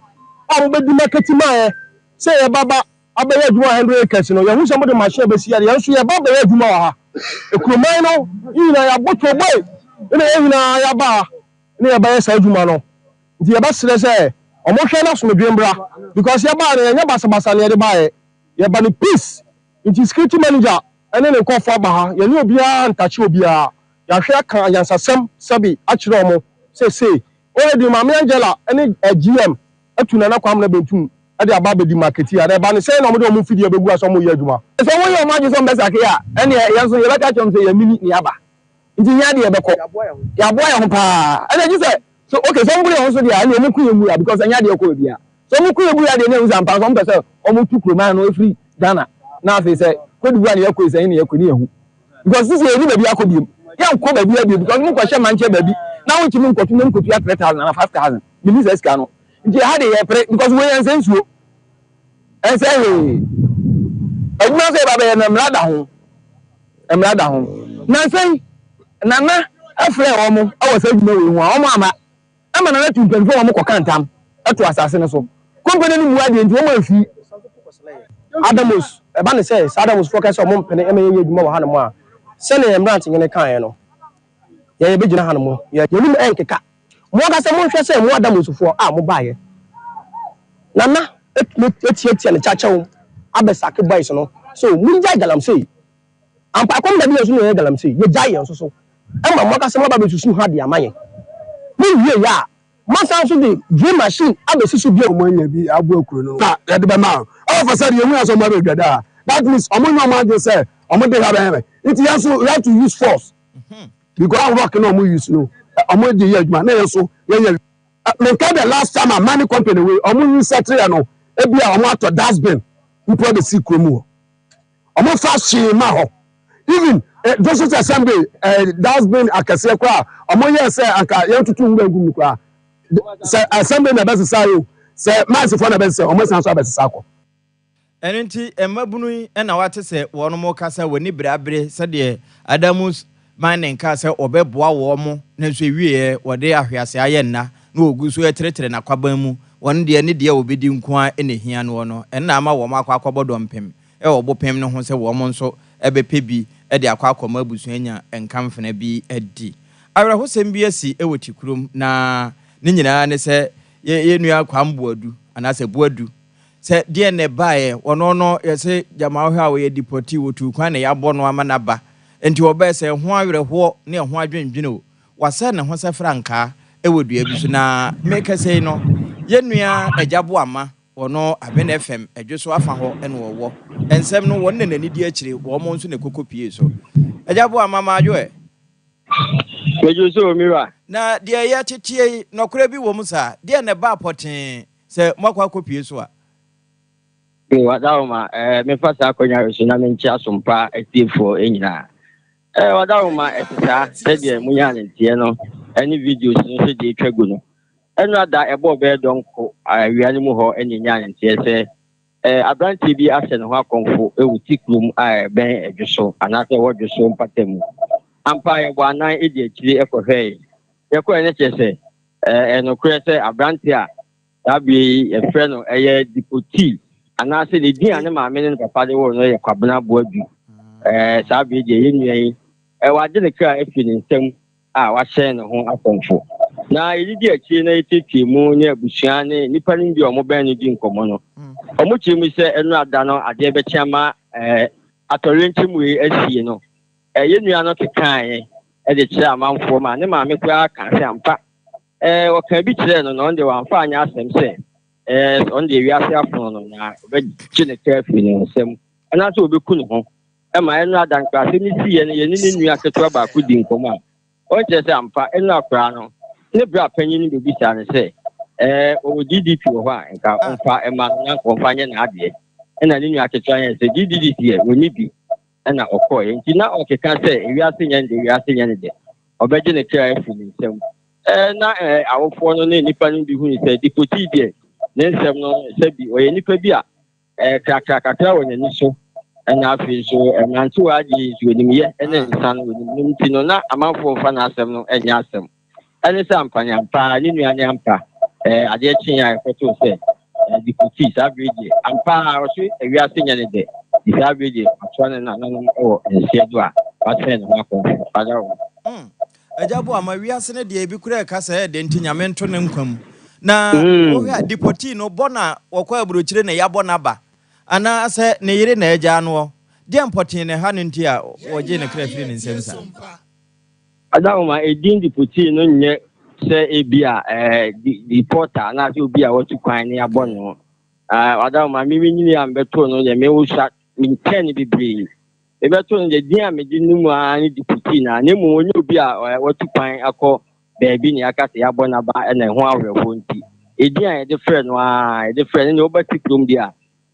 a mobɛdi marketing maeɛ sɛ yɛbaba abɛyɛ adwuma wɔ Henry Acres no, yɛhu sɛ mode machine abɛsi ha de, yɛn nso yɛba abɛyɛ adwuma wɔ ha. Ekuroman no nyinaa yɛabɔ toboe na yɛn nyinaa yɛaba ha na yɛbɛyɛ saa adwuma no. Nti yɛbɛsrɛ sɛ wɔhwɛ na asomdwoe mbra because yɛbaeɛ no yɛnyɛ basabasa na yɛde baeɛ, yɛba no peace. Nti security manager ne ne nkurɔfoɔ aba ha, yɛne obiara ntakye obiara, yɛahwɛ aka anyansasɛm sɛbe akyerɛ wɔn sɛ sei. Already Maame Angela ne GM atu Nana Kwamena Bentum de aba abɛdi marketeer a, na ɛba no sɛn na wɔde wɔn mfidie bɛgu ha sɛ wɔreyɛ adwuma? Sɛ wɔyɛ wɔn adwene sɛ wɔbɛsake a, ɛnneɛ yɛn nso yɛbɛka akyerɛ wɔn sɛ yɛamini na yɛaba. Nti hia deɛ yɛbɛkɔ. Yɛaboa yɛn ho paa. Ɛnna gye sɛ, so okay, sɛ wɔboro yɛn ho so deɛ a, ɛnneɛ wɔku yɛn gu a, because ɛnyɛ adeɛ ɛkɔ baabiara. Sɛ wɔku yɛn gu a deɛ, na yɛhu sɛ ampa nso wɔpɛ sɛ wɔtu kuroman no firi Ghana. Na afei sɛ Cote d'Ivoire na yɛkɔ yi, sɛ ɛhe na yɛkɔ yi, ne yɛahu. Because sisi yɛnni baabi akɔ biom. Yɛnkɔ baabiara bio because mokɔhyɛ mankyɛ baabi na wontumi nkɔto na mokɔtua 3000 anaa 5000. Menni saa sika no. Nti ɛha de yɛpere because wei ɛnsɛ nsuo. Ɛnsɛ hwee. Adwuma nso yɛba bɛyɛ no mmara da ho. Mmara da ho. Nansa yi Nana frɛɛ wɔn wɔ saa adwuma wei ho a wɔn amma. Ɛma Nana tu mpanimfoɔ wɔn kɔka ntam to asase no so. Kompene no mua deɛ nti wɔn amfi. Adamos, ɛba no sɛ saa Adamosfoɔ ka sɛ wɔn mpene mma yɛnyɛ adwuma wɔ hanom a, sɛdeɛ yɛn mmerantehene kaeɛ no, yɛn yɛbɛgyina hanom, yɛn anim renkeka. Mo ankasa monhwɛ sɛ mo Adamosofoɔ a mobaeɛ na na ɛtumi atiatia ne kyakyɛw abɛsake boys no so mongyae galamsey. Ampa ɛkɔm da bi yɛn nso na yɛyɛ galamsey, yɛgyae yɛn nso so ma mo ankasa moaba abɛsusu ha de ama yɛn. Mowie yɛ a, moasan nso de drill machine abɛsi so bio. Ɔmo anya bi aboa kuro no na yɛde bɛma wo. Ɛwɔ fa sɛ deɛ yɛhu yɛ sɛ ɔmo abɛdwa da a, that means ɔmo nyɛ ɔmo adwene sɛ ɔmo de ha bɛyɛ bɛ. Nti yɛn nso we have to use force. Because rock na ɔmo use no ɔmo de yɛ adwuma na yɛn nso yɛnyɛ. Menka the last time a money company wei ɔmo reset yɛ no ebi a ɔmo atɔ dustbin mpo abɛsi kurom hɔ. Ɔmo fa hwee ma hɔ. Even eh, district assembly eh, dustbin akɛseɛ koraa ɔmo yɛ sɛ anka yɛntutu nwura ngu mu koraa. Sɛ assembly na ɛbɛsesa o, sɛ mansefoɔ na ɛbɛsesa ɔmo san so abɛsesa akɔ. Ɛno nti, mmabunu yi na wɔate sɛ wɔn rekasa, wɔn ani bere abere sɛdeɛ Adamus Manning kaa sɛ wɔbɛboa wɔn, nanso ɛwieɛ wɔde ahweaseɛ ayɛ nna na wɔgu so retrɛtrɛ n'akwaban mu, wɔn deɛ ne deɛ wɔbɛdi nko ara na ɛhia noɔ no, ɛno na ama wɔn akɔ akɔbɔ dɔmpem wɔ ɔbopem no ho sɛ wɔn nso bɛpɛ bi de akɔ akɔma abusua anya nkamfena bi adi. Awerɛhosɛm bi asi wɔ Tikurom na ne nyinaa ne sɛ yɛn nua Kwam Boadu anaasɛ Boadu Sɛ deɛn na ɛbaeɛ? Ɔno no yɛse gyama wohwɛ a ɔyɛ deportee, wɔtuu kwan na yɛabɔ no ama no aba. Nti ɔbaɛ sɛ ɛho awerɛhoɔ ne ɛho adwendwene o, wasɛe ne ho sɛ frankaa wɔ dua bi so. Na mekasa yi no, yɛn nua Agya Boama, ɔno Aben FM Adwoso afa hɔ na ɔwɔ. Nsɛm no wɔn na n'ani di akyire, wɔn nso na ɛkɔkɔ pie so. Agya Boama, madwo ɛ? Medwo so o, me wura. Na deɛ yɛteteɛ yi, nɔkorɛ bi wɔ mu saa? Deɛn na ɛbaa pɔtee Sɛ moakɔ akɔpue so a. Me Wadawoma, eh, memfa saa akwannya wei so na menkyɛ asompa atiefoɔ nyinaa. Eh, Wadawoma, ɛte saa, sɛdeɛ monyaa ne nteɛ no ne videos no sɛdeɛ ɛtwa gu no. Ɛno ada ɛbɔɔ bɛyɛ dɔnko awia no mu hɔ ɛne ɛnyaa ne nteɛ sɛ eh, aberanteɛ bi ahyɛ ne ho akɔmfo ɛwɔ ti kurom a ɛbɛn Adwo so anaasɛ ɛwɔ Dwo so mpata mu. Ampa yɛbɔ anan ɛdi akyire ɛkɔhwɛe. Yɛkɔɛ no kyerɛ sɛ Ɛyɛ nokorɛ sɛ aberanteɛ a saa berɛ yi yɛfrɛ no ɛyɛ Dipoti anaasɛ ne din a ne maame ne ne papa de woo no yɛ Kwabena Boadu. Ɛɛ saa berɛ deɛ yɛn nua yi wagye ne kra afiri ne nsam a wahyɛn ne ho akɔmfo. Na yɛdidi akyire na yɛtiatia mu ne abusua ne nnipa no bi a wɔbɛn no di nkɔmmɔ no, wɔkyerɛ mu sɛ ɛno ada no adeɛ bɛkye ama ɛɛ atɔwrɛnkyɛm wei asie no, yɛn nua no kekaeɛ. de kyerɛɛ amanfoɔ maa ne maame koraa kaa sɛ ampa ɛɛ ɔkaa bi kyerɛɛ no na ɔno deɛ wamfa anyɛ asɛm sɛ ɛɛ ɔno deɛ wiase afono no na ɔbɛgye ne kra afiri ne nsam anaasɛ ɔbɛku ne ho ɛma ɛno adankra asɛm no siiɛ no yɛne ne nua ketewa baako di nkɔmmɔ a ɔnkyerɛ sɛ ampa ɛno akoraa no ne bra panyin no bɛbisaa no sɛ ɛɛ ɔwɔ DDP wɔ hɔ a nka ɔmfa ɛma no na nka ɔmfa nyɛ n'adeɛ ɛna ne nua ketewa yɛn sɛ DDP yɛ wɔnni bi ɛna ɔkɔeɛ. Nti na ɔkeka sɛ, Ewiase nyɛ ne dɛ, ewiase nyɛ ne dɛ. Ɔbɛgye ne kra afiri ne nsam. Ɛɛ, na ɛɛ, awofoɔ no ne nnipa no bi hunu sɛ Dipoti deɛ, ne nsɛm no, sɛbi ɔyɛ nipa bi a ɛɛ, krakra kakra wɔ n'ani so. Ɛna afei nso, mmerantewa adeɛ yi nso, ɔnim yɛ ne nsa no, ɔnim nom nti no, na amanfoɔ mfa n'asɛm no nyɛ asɛm. Ɛne sɛ ampa ne ampa ara, ne nua ne ampa. Ɛɛ, adeɛ kyee a ɛkɔtoo sɛ ɛɛ, de kɔtii saa bere deɛ, ampa ara ɔso ewiase nyɛ ne dɛ. Nti saa bere deɛ, watoa ne nananom wɔ nseɛ do a wasɛn ne ho akɔmfo. Ada o. Mm. Agya Boama, wiase no deɛ ebi koraa ɛka sɛ ɛyɛ dɛ nti Nyame nto ne nkwa mu. Na wohwɛ a, deportee no, bɔ na wɔkɔ aburokyire na yɛabɔ n'aba, anaa sɛ ne yere na agyaa noɔ? Deɛn pɔtee na ɛha no nti a wɔgyee ne kra firii ne nsam saa? Adaoma, edin deportee no nyɛ sɛ ebia deporter anaasɛ obi a watu kwan ne abɔ ne ho. Adaoma, me menyini a mebɛtoo no deɛ mewosua mentɛn no bebree. Mebɛtoo no deɛ din a mede no mu ara ne deportee na na mmom ɔnyɛ obi a watu kwan akɔ baabi ne aka sɛ yɛabɔ n'aba na ɛho awerɛhoɔ nti. Edin a yɛde frɛ no ara yɛde frɛ no ne woba ti kurom deɛ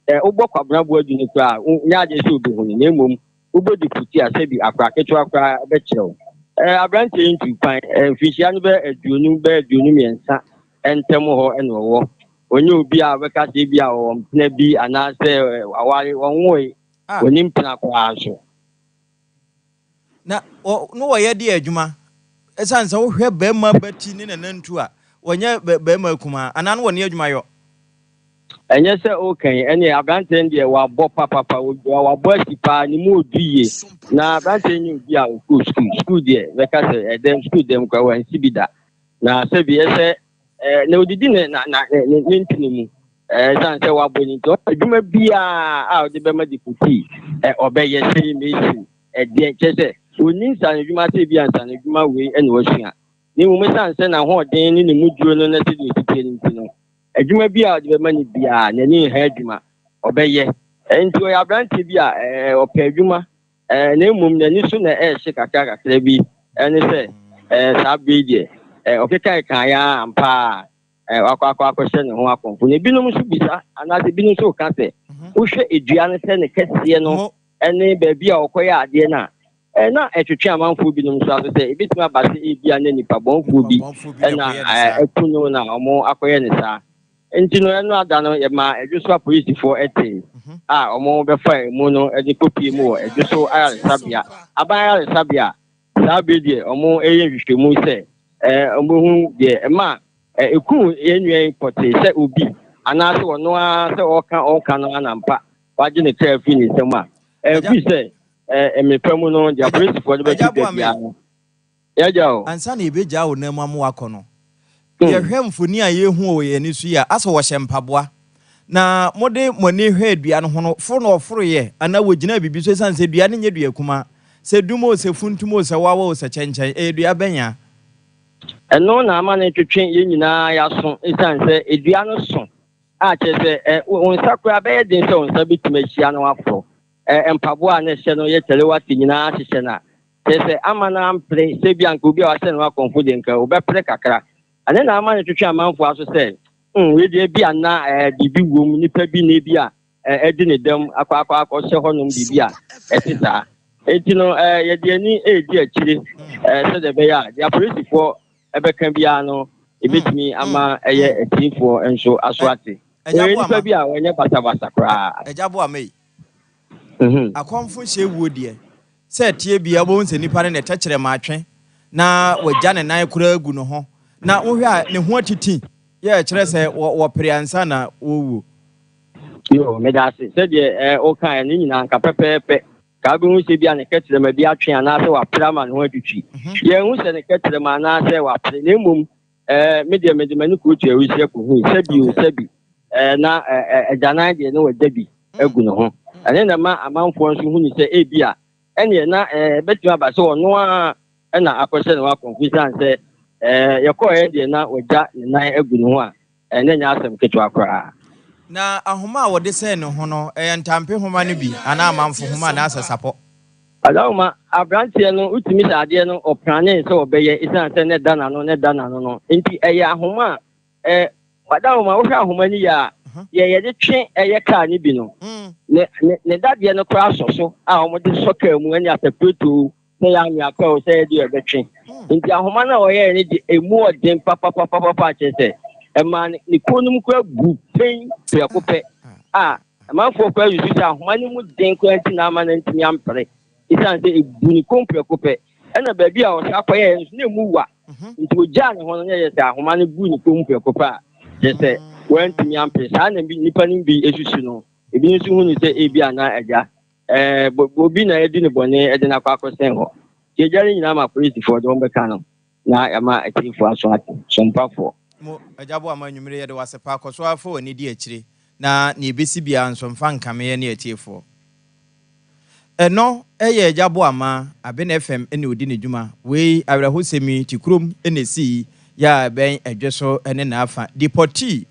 a wobɔ Kwabena Boadu no koraa nyɛ adeɛ sɛ obehu no na mmom Wobedi puti a sɛbi akora ketewa koraa bɛkyerɛ wo. Ɛɛ, aberanteɛ yi ntuu kwan. Ɛɛ, mfirihyia no bɛyɛ aduonu, bɛyɛ 23 ntam hɔ na ɔwɔ. Ɔnyɛ obi a wobɛka sɛ ebi a ɔwɔ mpena bi anaasɛ waware, ɔnwoe. Ah. Ɔnni mpena koraa nso. Na wɔ, no wɔyɛ deɛ adwuma. Ɛsiane sɛ wohwɛ barima bati ne nanantu a, wɔnyɛ barima kumaa, anaa no wɔne adwuma yɔ. Ɛnyɛ sɛ woka yi, ɛneɛ aberanteɛ no deɛ wabɔ papapa, wabɔ asi paa, ne mu ɔdu yie. Na aberanteɛ nyɛ obi a ɔkɔɔ sukuu, sukuu deɛ bɛka sɛ ɛdɛm sukuu dɛm koraa wansi bi da. Na sɛbi ɛsɛ ɛɛ na odidi ne na na ne ne ntini mu. Ɛɛ ɛsan sɛ wabɔ ne nti adwuma biara a ɔde bɛma de kɔsii ɛ ɔbɛyɛ sɛ mason ɛdeɛ kyerɛ sɛ ɔnni nsanodwuma sɛ ebi a nsanodwuma wei ɛna wasua. Na mmom ɛsan sɛ n'ahoɔden ne ne mu duro no na sɛdeɛ ɔsi teɛ no nti no Adwuma bi a ɔde bɛma no biara, n'ani nha adwuma, ɔbɛyɛ. Enti ɔyɛ aberanteɛ bi a ɔpɛ adwuma, na mmom n'ani so na ɛrehye kakra kakra bi ne sɛ saa bere yi deɛ ɔkekaekaeɛ ara ampa a wakɔ akɔ akɔhyɛ ne ho akɔmfo. Na ebinom nso bisa anaasɛ ebinom nso reka sɛ, wohwɛ dua no sɛ ne kɛseɛ no ne baabi a ɔkɔyɛ adeɛ no a, na ɛtwetwe amanfoɔ binom nso aso sɛ ebetumi aba sɛ ebia na nnipa bɔnfoɔ bi na aku no na wɔakɔyɛ no saa. Nti no, ɛno ada no yɛmaa Adwo so apolisifoɔ tee a wɔbɛfaa emu no de kɔpie mu wɔ Adwo so ayaresabea, aban ayaresabea a saa bere deɛ wɔreyɛ nhwehwɛmu sɛ wɔbɛhu deɛ ɛma ɛkuu yɛn nua yi pɔtee sɛ obi anaasɛ ɔno ara sɛ ɔreka ɔreka no ara na ampa wagye ne kra afiri ne nsam a ɛfiri sɛ Mmere pa mu no, deɛ apolisifoɔ no bɛto dwa biara no, yɛagya o. Ansa na yɛbɛgyaa wo nan mu ama woakɔ no, yɛhwɛ mfoni a yɛrehu wɔ yɛn ani so yi a, asɛ wɔhyɛ mpaboa. Na mode mo ani hwɛɛ dua no ho no, foro na wɔforoeɛ anaa wɔgyinaa biribi so ɛsiane sɛ dua no nyɛ dua kumaa? Sɛ dum o, sɛ funtum o, sɛ wawa o, sɛ kyɛnkyɛn, ɛyɛ dua bɛn a? Ɛno na ama no retwetwe yɛn nyinaa yɛn aso ɛsiane sɛ dua no so a kyerɛ sɛ wo nsa koraa bɛyɛ den sɛ wo nsa bɛtumi ahyia na woaforo. Mpaboa a na ɛhyɛ no yɛ kyɛlewate nyinaa hyehyɛ no a, kyerɛ sɛ amma no ampere sɛ ebia anka obi a wahyɛ ne ho akɔmfo deɛ nka ɔbɛpere kakra. Ɛno na ama no twetwe amanfoɔ aso sɛ, Hmm, wei deɛ ebia na biribi wom, nipa bi na ebia adi ne dɛm akɔ akɔ akɔhyɛ hɔnom biribi a ɛte saa. Enti no, yɛde ani redi akyire sɛdeɛ ɛbɛyɛ a deɛ apolisifoɔ ɛbɛka biara no, ebetumi ama ɛyɛ atiefoɔ nso aso ate. Ɔyɛ nipa bi a ɔnyɛ basabasa koraa. Agya Boamah yi, Akɔmfo hyɛ wuo deɛ, sɛ ɛteɛ biara wobɛhu sɛ nipa no ne tɛkyerɛma atwe na wagya ne nan koraa agu ne ho na wohwɛ a ne ho atiti yɛ ɛkyerɛ sɛ wɔpere ansa na wɔwuo. Yo, meda ase. Sɛdeɛ eh, wokaeɛ no nyinaa nka pɛpɛɛpɛ. Ka wobɛhu sɛ bi a ne kɛtrɛma bi atwe anaasɛ wapere ama ne ho atwitwi. Yɛnhu sɛ ne kɛtrɛma anaasɛ wapere, na mmom Eh, me deɛ mede m'ani kɔɔtu awusiɛ kɔhui sɛbi o sɛbi eh, na eh, agyanan deɛ ne wagya bi agu ne ho. Ɛne na ɛma amanfoɔ nso hunu sɛ ebi a ɛneɛ na eh, ɛbɛtumi aba sɛ ɔno ara na akɔhyɛ ne ho akɔmfo esiane sɛ ɛɛ yɛkɔɔɛ deɛ na wagya ne nan agu ne ho a ɛɛ na ɛnyɛ asɛm ketewa koraa. Na ahoma a wɔde sɛn ne ho no, ɛyɛ ntampe nhoma no bi anaa amanfo nhoma anaasɛ sapɔ? Adaoma, aberanteɛ no wotumi sɛ adeɛ no ɔpranee sɛ ɔbɛyɛ esiane sɛ na ɛda n'ano na ɛda n'ano no nti ɛyɛ ahoma a ɛɛ Adaoma wohwɛ ahoma no yie a deɛ yɛde twe ɛyɛ kaa no bi no ne ne ne dadeɛ no koraa sɔ so a wɔde sɔ kaa mu ɛne asɛpretoo sɛ yɛ anwea pɛ o sɛ yɛ deɛ ɛbɛtwe nti ahoma no a ɔyɛɛ no de emu ɔden papapapapa kyerɛ sɛ ɛmaa ne kɔn no mu koraa bu pɛn prɛko pɛ a amanfoɔ koraa susu sɛ ahoma no mu den koraa nti na ama no ntumi ampere esiane sɛ ebu ne kɔn prɛko pɛ ɛna baabi a ɔsa akɔyɛɛ nso na emu wa nti ogyaa ne ho no na yɛ sɛ ahoma no bu ne kɔn mu prɛko pɛ a kyerɛ sɛ wantumi ampere saa na nnipa no bi esusu no ebi nso hu no sɛ ebi ana agya Ɛɛ, obi na adi no bɔne de no akɔ akɔsɛn hɔ. Nti agya no nyinaa ma polisifoɔ de wɔn bɛka no na yɛama atiefoɔ aso ate. Sompafoɔ. Mo, Agya Boamah, anwummere yɛde wo ase paa. Kɔ so ara fa w'ani di akyire, na nea ɛbɛsi biara nso mfa nkame yɛne atiefoɔ. Ɛno yɛ Agya Boamah, Abena FM na ɔdi ne dwuma. Wei, awerɛhosɛm yi, te kurom na ɛsii, yɛ a ɛbɛn Ɛdweso ne n'afa. Deportee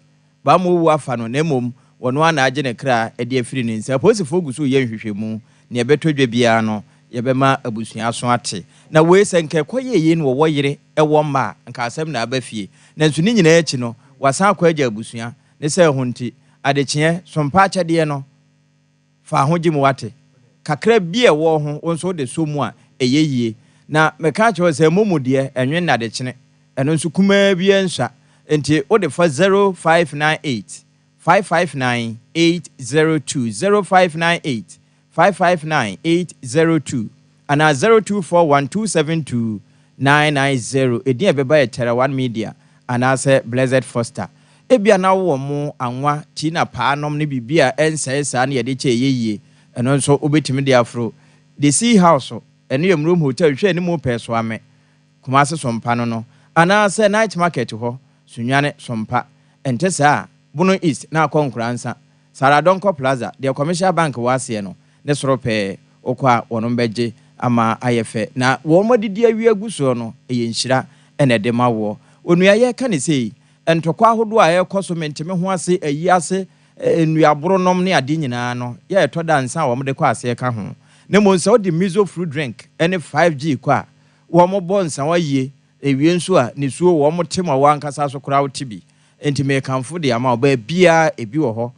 Bammɔ wu afa no, na mmom wɔno ara na agye ne kra de afiri ne nsa. Apolisifoɔ gu so reyɛ nhwehwɛmu. Nea ɛbɛtɔ dwa biara no, yɛbɛma abusua aso ate. Na wei, sɛ nka ɛkɔyɛɛ yei na wɔwɔ yere wɔ mma a, nka asɛm na aba fie. Nanso ne nyinaa akyi no, wasan akɔ agya abusua. Ne sɛ ɛho nti, adekyeɛ, sompa akyɛdeɛ no, Fa ho gye mu wate. Kakra bi a ɛwɔ ho wo nso wode sɔ mu a, ɛyɛ yie. Na meka akyerɛ wo sɛ ɛmmɔ mu deɛ, ɛnwe nnadekyene. Ɛno nso kumaa biara nsua. Enti wode fa 0598 559 802, 0598 559 802, anaa 0241 272 990, edin a ɛbɛba yɛ Terra One Media anaasɛ Blessed Foster. Ebia na wowɔ mo, anwa, tii na paa nom ne biribi a ɛnsɛe saa na yɛde kyɛ ɛyɛ yie. Ɛno nso wobɛtumi de aforo. The Sea House, ɛno yɛ Murom Hotel, hwɛ anim pɛɛ Soame, Kumasi Sompa no no, anaasɛ Night Market hɔ, Sunyani Sompa. Ɛnte saa a, Bono East na akɔ Nkoransa, Sarah Donkor Plaza, deɛ Commercial Bank wɔ aseɛ no, ne soro pɛɛ, wokɔ a wɔnom bɛgye ama ayɛ fɛ. Na wɔn adidi awie agu soɔ no, ɛyɛ nhyira na ɛde ma woɔ. Onua yɛreka no sei, ntɔkwa ahodoɔ a ɛrekɔ so, mente-me-ho-ase, ayi ase, nnuaboro nom ne adeɛ nyinaa no, yɛ ɛtɔ da a nsa a wɔde kɔ aseɛ ka ho. Na mmom sɛ wode Mizo fruit drink ne 5G kɔ a, wɔbɔ nsawa yie, ɛwie nso a, nisuo wɔte ma wo ankasa so koraa wote bi. Enti merekamfo de ama wo, baabiara ebi wɔ hɔ.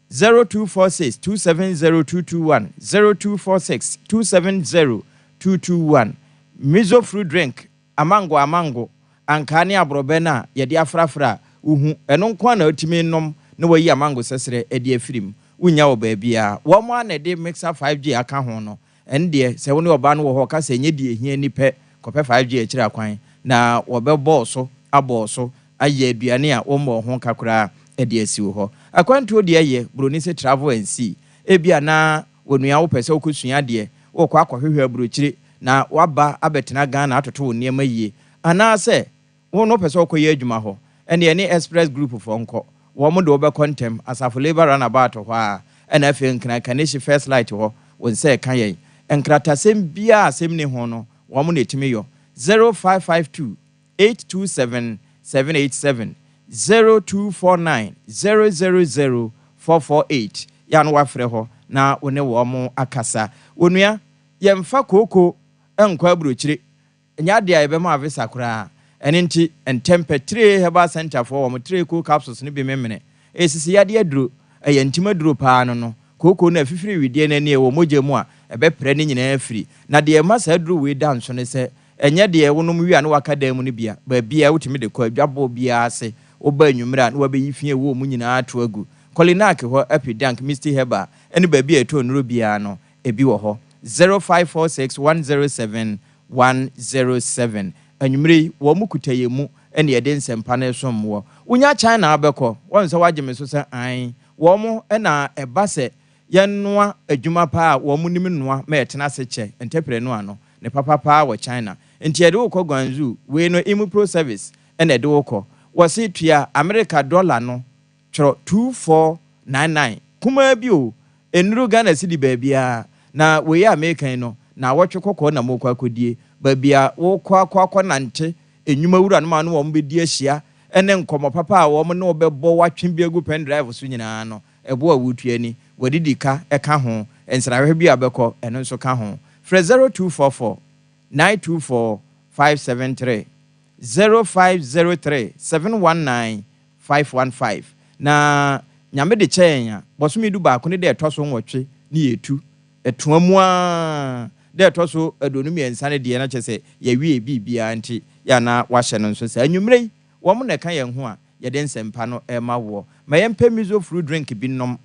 0246 270 221, 0246 270 221. Mizo fruit drink, amango amango, ankaa ne aborɔbɛ no a yɛde afrafra a wohu, ɛno nko ara na wotumi nom na wɔayi amango sɛsrɛ de afiri mu. Wonnya wɔ baabiara. Wɔn ara na ɛde Mixer 5G aka ho no. Ɛno deɛ, sɛ wo ne ɔbaa no wɔ hɔ ɔka sɛ ɛnyɛ deɛ ɛhia ni pɛ, kɔpɛ 5G akyiri akwan, na wɔbɛbɔ wo so, abɔ wo so, ayɛ aduane a wommɔɔ ho ka koraa de asi wo hɔ. Akwantuo deɛ yɛ, buroni se travel and see. Ebia na onua wopɛ sɛ wokɔsua adeɛ, worekɔ akɔhwehwɛ aburokyire, na woaba abɛtena Ghana atoto wo nneɛma yie. Anaasɛ Wo no wopɛ sɛ wokɔyɛ adwuma hɔ? Ɛnneɛ ɛne Express Group foɔ nkɔ. Wɔn de wo bɛkɔ ntɛm. Asafo Labour Runabout hɔ ara, ɛna afei Nkran Kaneshie First Light hɔ, wo nsa ɛka yɛn. Nkratasɛm biara a asɛm nni ho no, wɔn na ɛtumi yɔ. 0552 827 787, 0249 000 448. Yɛ a na woafrɛ hɔ na wo ne wɔn akasa. Onua, yɛmfa kooko nkɔ aburokyire. Ɛnyɛ adeɛ a yɛbɛma visa koraa. Ɛno nti, ntɛmpɛ, Tire Herbal Centre foɔ wɔn Tire Cool Capsules no bi memene. Ɛyɛ sisi yadeɛ aduro. Ɛyɛ ntim aduro paa no no. Kooko no a ɛfifiri wedeɛ no ani a ɛwɔ mogya mu a ɛbɛprɛ ne nyinaa afiri. Na deɛ ɛma saa aduro wei da nso ne sɛ, ɛnyɛ deɛ wonom wie a na waka dan mu no bi a, baabiara wotumi de kɔ, adwabɔ biara ase. Woba anwummerɛ a na wabɛyi fi a ɛwɔ mu nyinaa ato agu. Kɔlinak hɔ, Apidank, Misty Herbal, ne baabi a yɛtɔn nnuro biara no, Ebi wɔ hɔ. 0546 107 107. Anwummere yi, wɔn kuta yɛn mu na yɛde nsɛmpa no resom woɔ. Wonya China a wobɛkɔ? Woahu sɛ woagye me so sɛ aane. Wɔn na ɛba sɛ yɛnoa adwuma paa a wɔn nim noa ma yɛtena ase kyɛ ntɛprɛnoa no ne papa paa wɔ China. Nti yɛde wo kɔ Guangzhou. Wei no Imupro service na ɛde wo kɔ. Wɔse tua Amerika dɔla no twerɛ 2499 kumaa bi o, ɛnnuru Ghana cedi baabiara, na wei a mereka yi no, naawɔtwe kɔkɔɔ na morekɔ akɔdie. Baabi a wokɔ akɔ akɔnante, nnwuma wuranom a ne wɔn bɛdi ahyia, ne nkɔmmɔ papa a wɔn ne wo bɛbɔ, woatwe bi agu pen drive so nyinaa no, ɛboɔ a wotua ni. W'adidi ka ka ho, nsrahwɛ bi a wobɛkɔ, ɛno nso ka ho. Frɛ 0244 924 573, 0503 719 515. Na Nyame de kyɛ yɛn a, bɔsome dubaako ne da ɛtɔ so nwɔtwe ne yɛtu. Ɛtoa mu ara, da ɛtɔ so 23 no deɛ na kyerɛ sɛ yɛawie biribiara nti yɛ a na woahyɛ no nso saa. Anwummerɛ yi, wɔn na ɛka yɛn ho a yɛde nsɛmpa no rema woɔ. Ma yɛmpɛ miso fruit drink bi nnom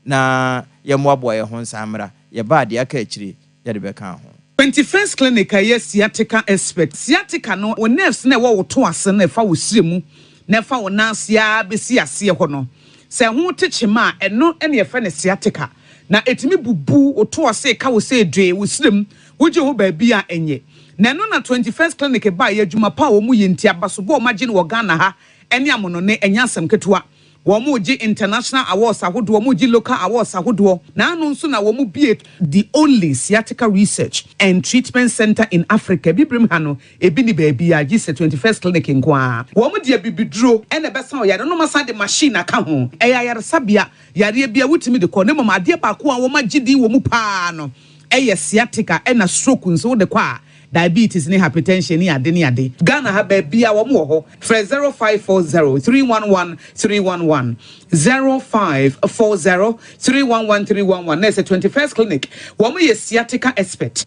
na yɛmmoaboa yɛn ho nsan mmra. Yɛba a, deɛ aka akyire yɛde bɛka ho. 21st Clinic a ɛyɛ sciatica expert. Sciatica no, wo nerves no a ɛwɔ wo to ase no a ɛfa wo srɛ mu na ɛfa wo nan ase ara bɛsi aseɛ hɔ no, sɛ ɛho te kyema a, ɛno na yɛfrɛ no sciatica. Na ɛtumi bubu wo to ase ka wo sɛ dwee wo srɛ mu, wogye ho baabi a ɛnyɛ. Na ɛno na 21st Clinic baeɛ, adwuma pa a wɔyɛ nti, abasobɔ a wɔagye no wɔ Ghana ha ne amonɔne, ɛnyɛ asɛm ketewa. Wɔregye international awards ahodoɔ, wɔregye local awards ahodoɔ, na ano nso na wɔbue the only sciatica research and treatment centre in Africa, Abibirem ha no, ebi nni baabiara gye sɛ 21st Clinic nko ara. Wɔde abibiduro na ɛbɛsa wo yareɛ na wɔasan de machine aka ho. Ɛyɛ ayaresabea, yareɛ biara wotumi de kɔ, na mmom adeɛ baako a wɔagye din wɔ mu pa ara no yɛ sciatica ɛna stroke nso wode kɔ a, diabetes ne hypertension ne ade ne ade. Ghana ha baabia wɔn wɔ hɔ. Frɛ 0540 311 311, 0540 311 311 na ɛsɛ 21st clinic wɔn yɛ sciatica expert.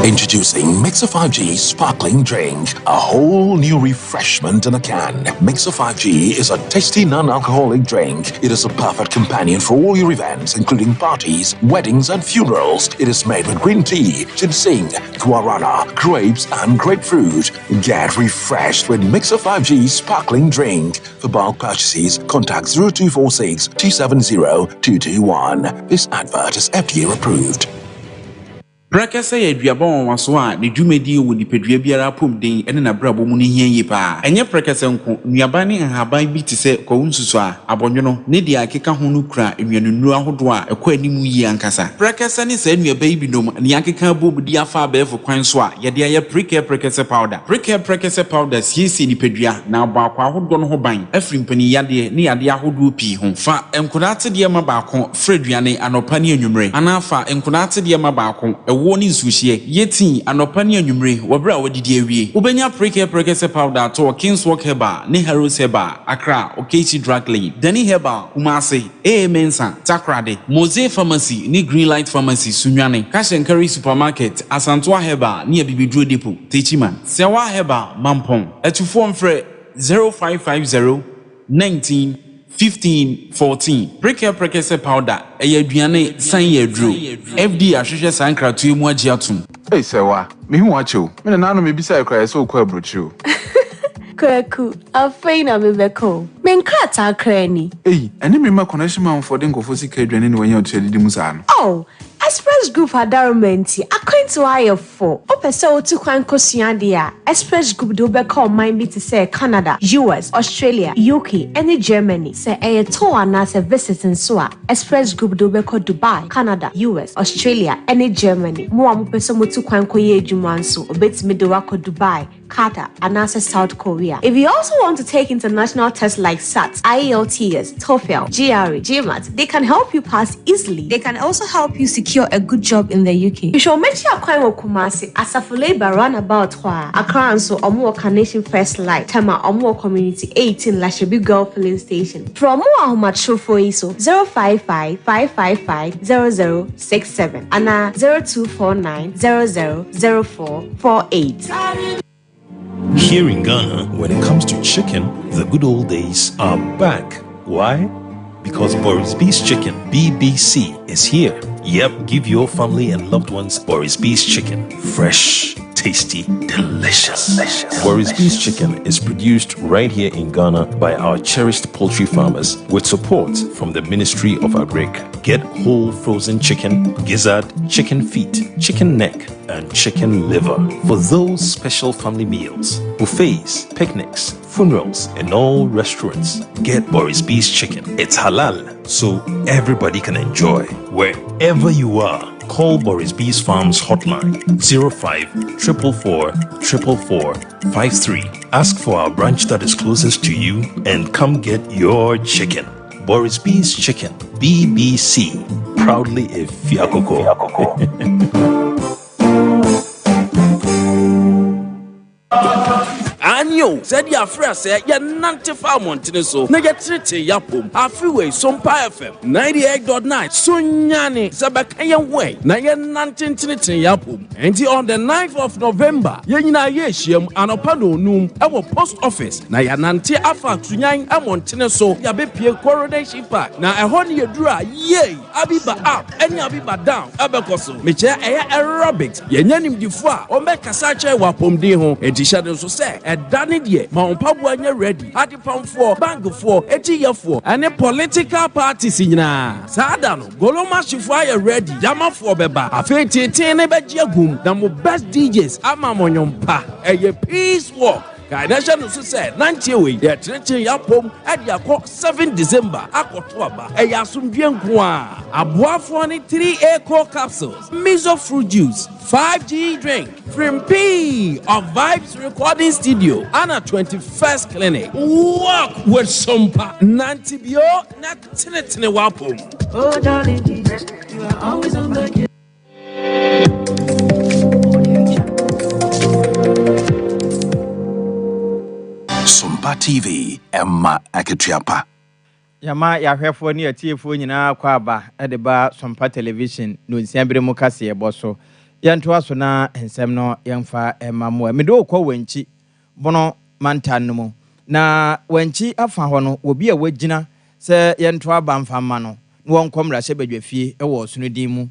Introducing Mixer 5G Sparkling Drink, a whole new refreshment in a can. Mixer 5G is a tasty non alcoholic drink. It is a perfect companion for all your events, including parties, weddings, and funerals. It is made with green tea, ginseng, guarana, grapes, and grapefruit. Get refreshed with Mixer 5G Sparkling Drink. For bulk purchases, contact 0246 270 221. This advert is FDA approved. Prɛkɛsɛ yɛ aduaba nwanwaso a ne dwumadi wɔ nipadua biara apɔmuden ne n'abrabɔ mu no hia yie paa. Ɛnyɛ prɛkɛsɛ nko, nnuaba ne nhaban bi te sɛ kwawu nsusuaa, abɔnwono, ne deɛ ɛkeka ho no kura nnuanennuro ahodoɔ a ɛkɔ anim yie ankasa. Prɛkɛsɛ ne saa nnuaba yi binom na yɛakeka abom de afa abɛɛfo kwan so a yɛde ayɛ Prekɛ Prɛkɛsɛ Powder. Prekɛ Prɛkɛsɛ Powder siesie nipadua na abɔ akwaa ahodoɔ no ho ban afiri mpaninyadeɛ ne yadeɛ ahodoɔ pii ho. Fa nkwadaa atedeɛ ma baako Fra aduane anɔpa ne anwummere, anaa fa nkwadaa atedeɛ ma baako, ɛwoɔ ne nsuohyeɛ. Yɛ tii anɔpa ne anwummere wɔ berɛ a woadidi awie. Wobɛnya Prekɛ Prɛkɛsɛ Powder atɔ wɔ Kingswalk Herbal ne Harrods Herbal, Accra, Okaishie Drug Lane, Dani Herbal, Kumasi, AA Mensah, Takoradi, Mose Pharmacy ne Greenlight Pharmacy, Sunyani, Cash and Carry Supermarket, Asantoa Herbal ne Abibiduro Depot, Techiman, Sɛwa Herbal, Mampong. Atufoɔ mfrɛ 0550 19 15 14 Prekɛ Prɛkɛsɛ powder ɛyɛ aduane san yɛ aduro. FDA ahwehwɛ saa nkratoɔ yi mu agye atom. Ei Sɛwa, mehu wo akyɛ o. Me nana ano mebisae koraa yɛ sɛ wokɔ aburokyire o. Kwaku, afei na mebɛka o. Me nkrataa koraa ni. Ei, ɛne me mma connection manfoɔ de nkurɔfoɔ sika aduane na wanya otua didi mu saa no. Oh, Express Group adaroma nti, akwantuo ayɛ fo. Wopɛ sɛ wotu kwan kɔsua adeɛ a, Express Group de wo bɛkɔ ɔman bi te sɛ Canada, US, Australia, UK, ne Germany. Sɛ ɛyɛ tour anaasɛ visit nso a, Express Group de wo bɛkɔ Dubai, Canada, US, Australia, ne Germany. Mo a mopɛ sɛ motu kwan kɔyɛ adwuma nso, wɔbɛtumi de wo akɔ Dubai, Qatar, anaasɛ South Korea. If you also want to take international tests like SAT, IELTS, TOEFL, GRE, GMAT, they can help you pass easily. They can also help you secure a good job in the UK. Hwehwɛ wɔn akyi akwan wɔ Kumasi, Asafo Labour roundabout hɔ ara. Accra nso, wɔn wɔ Carnation First Light, Tema, wɔn wɔ Community 18, Lashibi Girl Filling Station. Frɛ wɔn wɔ ahomatorofo yi so, 055 555 0067 anaa 0249 00 0448. Here in Ghana, when it comes to chicken, the good old days are back. Why? Because Boris B's Chicken, BBC, is here. Yep, give your family and loved ones Boris B's Chicken. Fresh, tasty, delicious. Boris B's Chicken is produced right here in Ghana by our cherished poultry farmers with support from the Ministry of Agric. Get whole frozen chicken, gizzard, chicken feet, chicken neck, and chicken liver for those special family meals, buffets, picnics, funerals, and all restaurants. Get Boris B's chicken. It's halal, so everybody can enjoy. Wherever you are, call Boris B's Farms hotline 05 444 444 53. Ask for our branch that is closest to you and come get your chicken. Boris B's Chicken, BBC, proudly a Fiakoko. Aane o, sɛdeɛ afrɛ sɛ yɛnante fa mmɔntene so na yɛtenetene yɛn apom. Afe wei, Sompa FM 98.9 so nyane sɛ bɛka yɛn ho ɛ na yɛnnante ntenetene yɛn apom. Enti on the 9th of November, yɛn nyinaa yɛrehyiam anɔpa nnɔnnum wɔ Post Office na yɛanante afa Sunyani mmɔntene so de abɛpue Coronation Park. Na ɛhɔ ne yɛduru a, yei! Abiba Up ne Abiba Down bɛkɔ so. Mekyerɛ ɛyɛ aerobics. Yɛanya animdefoɔ a wɔbɛkasa akyerɛ wɔ apɔmuden ho. Enti hyɛ no nso sɛ ɛda no deɛ, ma wo mpaboa nyɛ ready. Adepamfoɔ, bankfoɔ, akyiyɛfoɔ ne political parties nyinaa, saa da no, Golomashifoɔ ayɛ ready, Yamafoɔ bɛba. Afei teetee no bɛgye agum na mo best DJs ama mo nnwom pa. Ɛyɛ peace walk. Kae na hyɛ no nso sɛ nanteɛ wei yɛtenetene yɛn apom de akɔ 7 December akɔto aba. Ɛyɛ asomdwoeɛ nko ara. Aboafoɔ ne 3A Core Capsules, Miso Fruit Juice, 5G Drink, Frimpii of Vibes Recording Studio, ana 21st Clinic. Walk with Sompa. Nante bio na tenetene w'apom. Oh, darling, you are always on the Sompa TV, ɛma akatua pa. Yɛma yɛahwɛfoɔ ne atiefoɔ nyinaa kɔ aba de ba Sompa Television nonsia bere mu kaseɛbɔ so. Yɛntoa so na nsɛm no yɛmfa mma mo ɛ. Mede wo kɔ Wankyi Bono mantan no mu. Na Wankyi afa hɔ no, obi a wagyina sɛ yɛnto aba mfa mma no na wɔnkɔ mmarahyɛbadwafie wɔ ɔsono din mu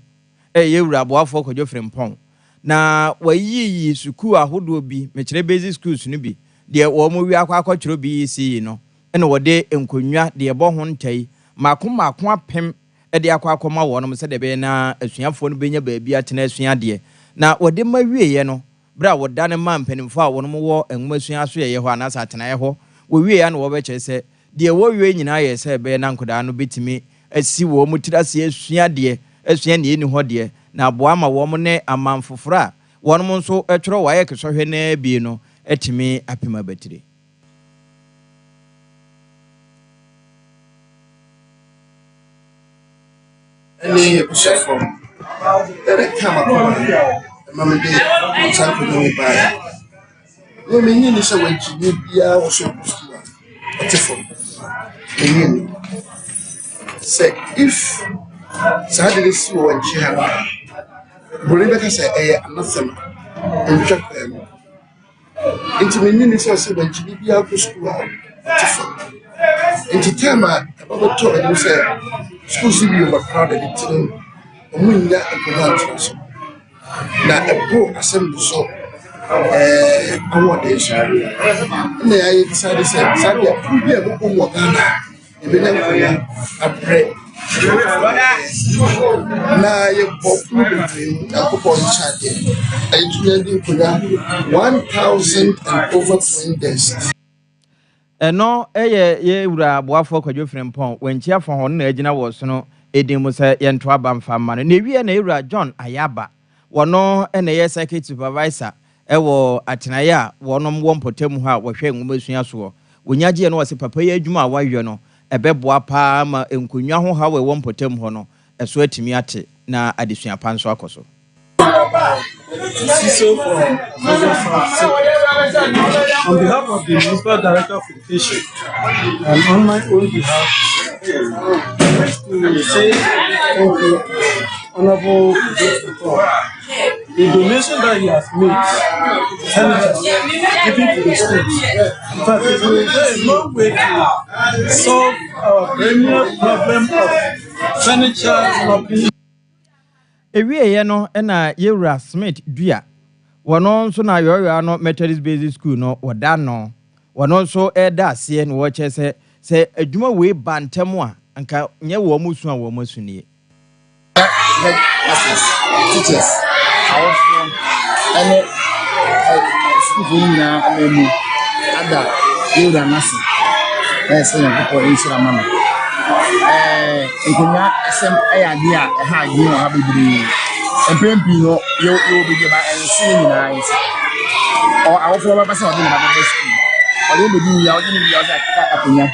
yɛ yɛn wura Aboafoɔ Kwadwo Frimpong. Na wayiyi sukuu ahodoɔ bi, mekyerɛ basic schools no bi, deɛ wɔn wie akɔ akɔtwerɛ BECE no, ɛna wɔde nkonnwa deɛ ɛbɔ ho ntai mmaako mmaako apem de akɔ akɔma wɔnom sɛdeɛ ɛbɛyɛ na asuafoɔ no bɛnya baabi atena asua adeɛ. Na wɔde ma wieeɛ no, Berɛ a wɔdane maa mpanimfoɔ a wɔnom wɔ nwomasua asoɛeɛ hɔ anaasɛ atenaeɛ hɔ, wɔwieɛ a na wɔbɛkyerɛ sɛ deɛ wɔyɔɛ nyinaa yɛ sɛ ɛbɛyɛ na nkɔdaa no bɛtumi asi wɔn tiri ase asua adeɛ, asua deɛ ɛnni hɔ deɛ, na aboa ama wɔn ne aman foforɔ a wɔnom nso twerɛ WAEC sɔhwɛ no ara bi no atumi apem abatire. ne abusuafoɔ no. Dɛn na ɛkaa m'akoma ma mede saa nkonnwa yi baeɛ? Me, mennye nni sɛ wagyimi biara wɔ sɛ ɔkɔ sukuu a ɔte fam. Mennye nni. Sɛ if saa ade no si wɔ wɔn akyi ha no a, buroni bɛka sɛ ɛyɛ anathema, ɛntwa kwan mu. Nti minnye nni sɛ sɛ wankyini biara kɔ sukuu a ɔte fam. Nti term a ɛba bɛtɔɔ m'anim sɛ schools bi overcrowded nti no, wɔnnya nkonnwa ntena so. Na ɛboro assembly so ɛɛ ahoɔden so. Ɛna yɛayɛ decide sɛ saa deɛ kuo bi a ɛbɛbɔ mu wɔ Ghana a, yɛbɛnya nkonnwa abrɛ na yɛbɔ kuro bebree mu nyankopɔn nkyɛ adeɛ na yɛtumi adi nkonnwa 1000 and over 20 desks. Ɛno yɛ yɛ wura boafoɔ Kwadwo Frimpong, Wankyi Afɔhɔ no na agyina wɔ ɔsono din mu sɛ yɛnto aba mfa mma no. Na ɛwieɛ na yɛ wura John Ayaba, wɔno na ɛyɛ Circuit Supervisor wɔ atenaeɛ a wɔnom wɔ mpɔtam hɔ a wɔhwɛ nwomasua soɔ. Wɔnya gyeɛ no wɔse papa yi adwuma a wayɔ no ɛbɛboa pa ara ma nkonnwa ho haw a ɛwɔ mpɔtam hɔ no ɛso atumi ate na adesua pa nso akɔ so. CISO for Northern South On behalf of the Municipal Director of Education and on my own behalf, I wish to say thank you to Honorable The donation that he has made, senators, given to the state, in fact, it will go a long way to solve our perennial problem of furniture not being. Ɛwieeɛ no na Yɛwura Smith Dua, wɔno nso na Yɔyɔa no Methodist Basic School no wɔda ano, wɔno nso reda aseɛ na wɔrekyerɛ sɛ, sɛ adwuma wei ba ntɛm a, anka nyɛ wɔn su a wɔn asu nie. Head masters, teachers. awofoɔ ne sukuufoɔ no nyinaa anan mu ada yɛn wura no ase na yɛsrɛ Nyankopɔn nhyira ma no. Ɛɛ nkonnwa asɛm yɛ adeɛ a ɛha adwene wɔ ha bebree. Mpɛn pii no yɛwɔ yɛwɔ baabi a ba ɛnso yɛn nyinaa nti. Ɔ awofoɔ bɛba sɛ ɔde ne ba bɛba sukuu. Ɔde no bɛdu wie a ɔgye no wie a ɔsɛ akeka akonnwa.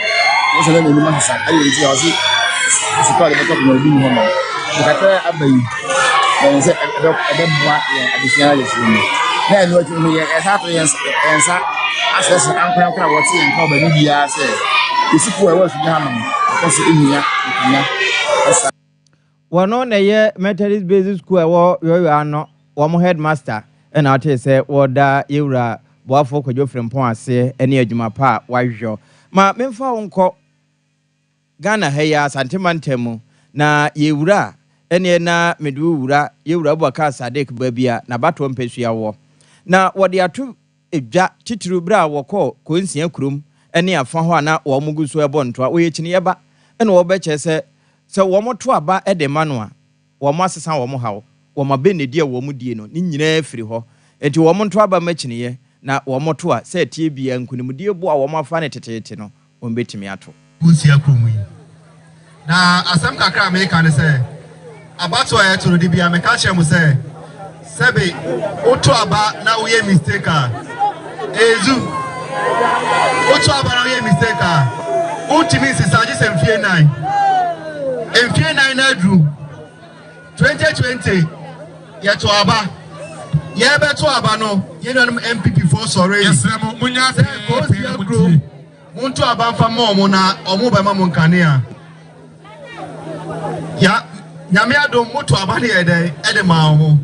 Wɔn sɛ na n'anim asesa ayɛ nti a ɔse sika a ɔde bɛtɔ akonnwa obi nni hɔ ma no. Nti kakra a aba yi yɛn sɛ ɛbɛ ɛbɛboa yɛn adesua ayɛfoɔ mu. Na ɛno akyi no yɛ yɛsan ato yɛn yɛn nsa asrɛsrɛ ankorankoro a wɔte yɛn nka wɔ baabi biara sɛ yɛn sukuu a ɛwɔ Afigya hanom ɛkɔ so hia nkonnwa ɛsa. Wɔno na ɛyɛ Methodist Basic School a ɛwɔ Yoyo ano, wɔn headmaster na ɔtee sɛ wɔreda Yɛwura Boafoɔ Kwadwo Frimpong ase ne adwuma pa a wayɔ. Ma memfa wo nkɔ Ghana ha yi ara, Asante mantam mu, na yɛwura a, ɛneɛ na mede wo wura Yɛwura Abubakar Sadiq baabi a n'abatoɔ mpasua wɔ. Na wɔde ato dwa, titiriw bere a wɔkɔɔ Konsia kurom ne afa hɔ a na wɔn gu so rebɔ ntoa. Ɔyɛ kyiniiɛ ba na wɔbɛkyerɛ sɛ, sɛ wɔto aba de ma no a, wɔasesa wɔn haw, wɔn abɛnnadi a wɔdie no, ne nyinaa firi hɔ. Enti wɔnto aba mma kyiniiɛ, na wɔto a, sɛ ɛteɛ biara, nkonimdie bo a wɔafa no teteete no, wɔbɛtumi ato. Konsia kurom yi. Na asɛm kakra a meka ne sɛ, abatoɔ a yɛto no de bia meka kyerɛ mo sɛ, sɛbe woto aba na woyɛ mistake a, ezu. Woto aba na woyɛ mistake a, wontumi nsesa gye sɛ mfie nan. Mfie nan na aduru. 2020 yɛto aba. Yɛbɛto aba no, yɛn nuanom NPP foɔ sɔre. Yɛsrɛ mo, munya sɛ Konsia kurom. Monto aba mfa mma wɔn na wɔn bɛma mo nkanea. Ya Nyame adom moto aba no yɛ dɛn ɛde maa wɔn.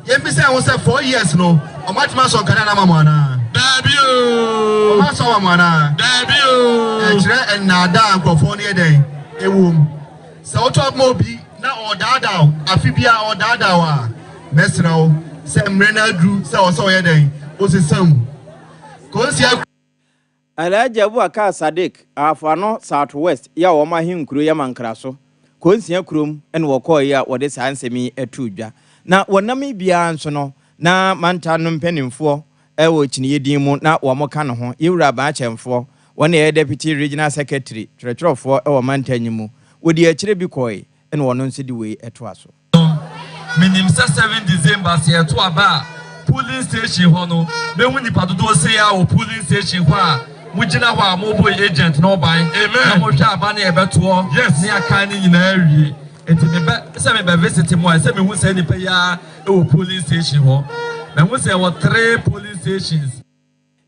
Yɛmmisa yɛn ho sɛ 4 years no wɔn atumi asɔ nkanea no ama mo anaa? Daabi oo. Wɔn asɔ ama mo anaa? Daabi oo. Ɛkyerɛ nnaadaa a nkurɔfoɔ no yɛ dɛn ɛwom. Sɛ woto aba ma obi na ɔredaadaa wo afe biara ɔredaadaa wo a, mɛsrɛ wo sɛ mmerɛ no aduru sɛ ɔsɛ ɔyɛ dɛn wosesa mu. Konsia. Alhaji Abubakar Sadiq, Ahafo-Ano South West yi a wɔn ahenkuro yɛ Mankraso, Konsia kurom na wɔkɔeɛ a wɔde saa nsɛm yi too dwa. Na wɔnam yi biara nso no, na mantam no mpanimfoɔ wɔ kyiniiɛ din mu na wɔka ne ho. Yɛwura Abaa Kyɛmfoɔ, wɔn na ɛyɛ Deputy Regional Secretary, twerɛtwerɛfoɔ wɔ mantam yi mu. Wɔdii akyire bi kɔeɛ na wɔn nso de wei toa so. Menim sɛ 7 December sɛ yɛto aba a, polling station hɔ no, mɛhu nipa dodoɔ sei ara wɔ polling station hɔ a mogyina hɔ a mobɔ agent no ban na mohwɛ aba no yɛbɛtoɔ ne yɛakan ne nyinaa awie. Nti mebɛ sɛ mebɛ visit mo a, ɛsɛ mehu saa nipa yi ara wɔ polling station hɔ. Mahu sɛ yɛwɔ three polling stations.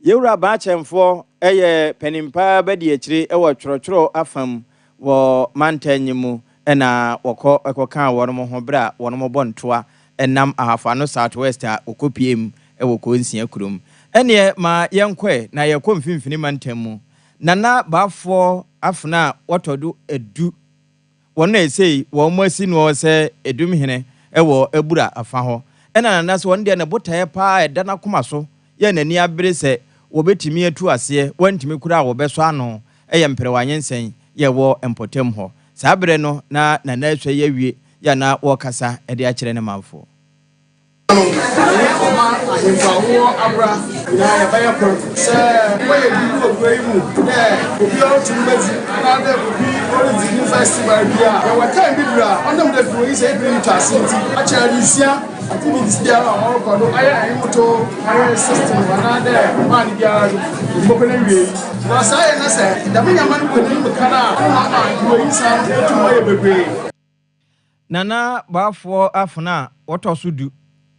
Yɛwura Baakyɛmfoɔ yɛ panin paa badiakyire wɔ twerɛtwerɛ afa mu wɔ mantan yi mu na wɔkɔ kɔkaa wɔn ho berɛ a wɔn bɔ ntoa nam Ahafo Ano South West a wɔkɔpueem wɔ Konsia kurom. Ɛnneɛ ma yɛnkɔ ɛ, na yɛkɔ Mfimfini mantam mu. Nana Baafoɔ afena a wɔtɔ do du Wɔn na esei wɔn asi noɔ sɛ Edumhene wɔ Abura afa hɔ. Ɛna Nana sɛ ɔno deɛ ne botaeɛ paa a ɛda n'akoma so yɛ n'ani abere sɛ wɔbɛtumi atu aseɛ, wɔantumi koraa a wɔbɛsɔ ano yɛ Mperewa-Nyensɛn yɛ ɛwɔ mpɔtam hɔ. Saa berɛ no na Nana Asua yi awie yɛ a na wɔrekasa de akyerɛ ne manfoɔ. No, yɛne ɔma ahemfo a wɔwɔ abra nyinaa yɛbɛyɛ kor. Sɛ wɔyɛ biribi wɔ kurow yi mu dɛ obi ɔroto ne bedzi anaadɛ obi oridzi ne festival bi a, yɛwɔ time bi dur a ɔnam dɛ kurow yi sɛ ebir no tɔ ase ntsi, akyɛr adesua activities biara a ɔrokɔ do, ɔyɛ ahenkotow, ɔyɛ system anaadɛ band biara do, yɛdze bɔkɔ n'ewiei. Na saa yɛ na sɛ dɛm ndzɛmba no kɔ n'enyim kan a, ɔno na ɔma kurow yi san otum ɔyɛ beberee. Nana Boafoɔ Afena a ɔtɔ so du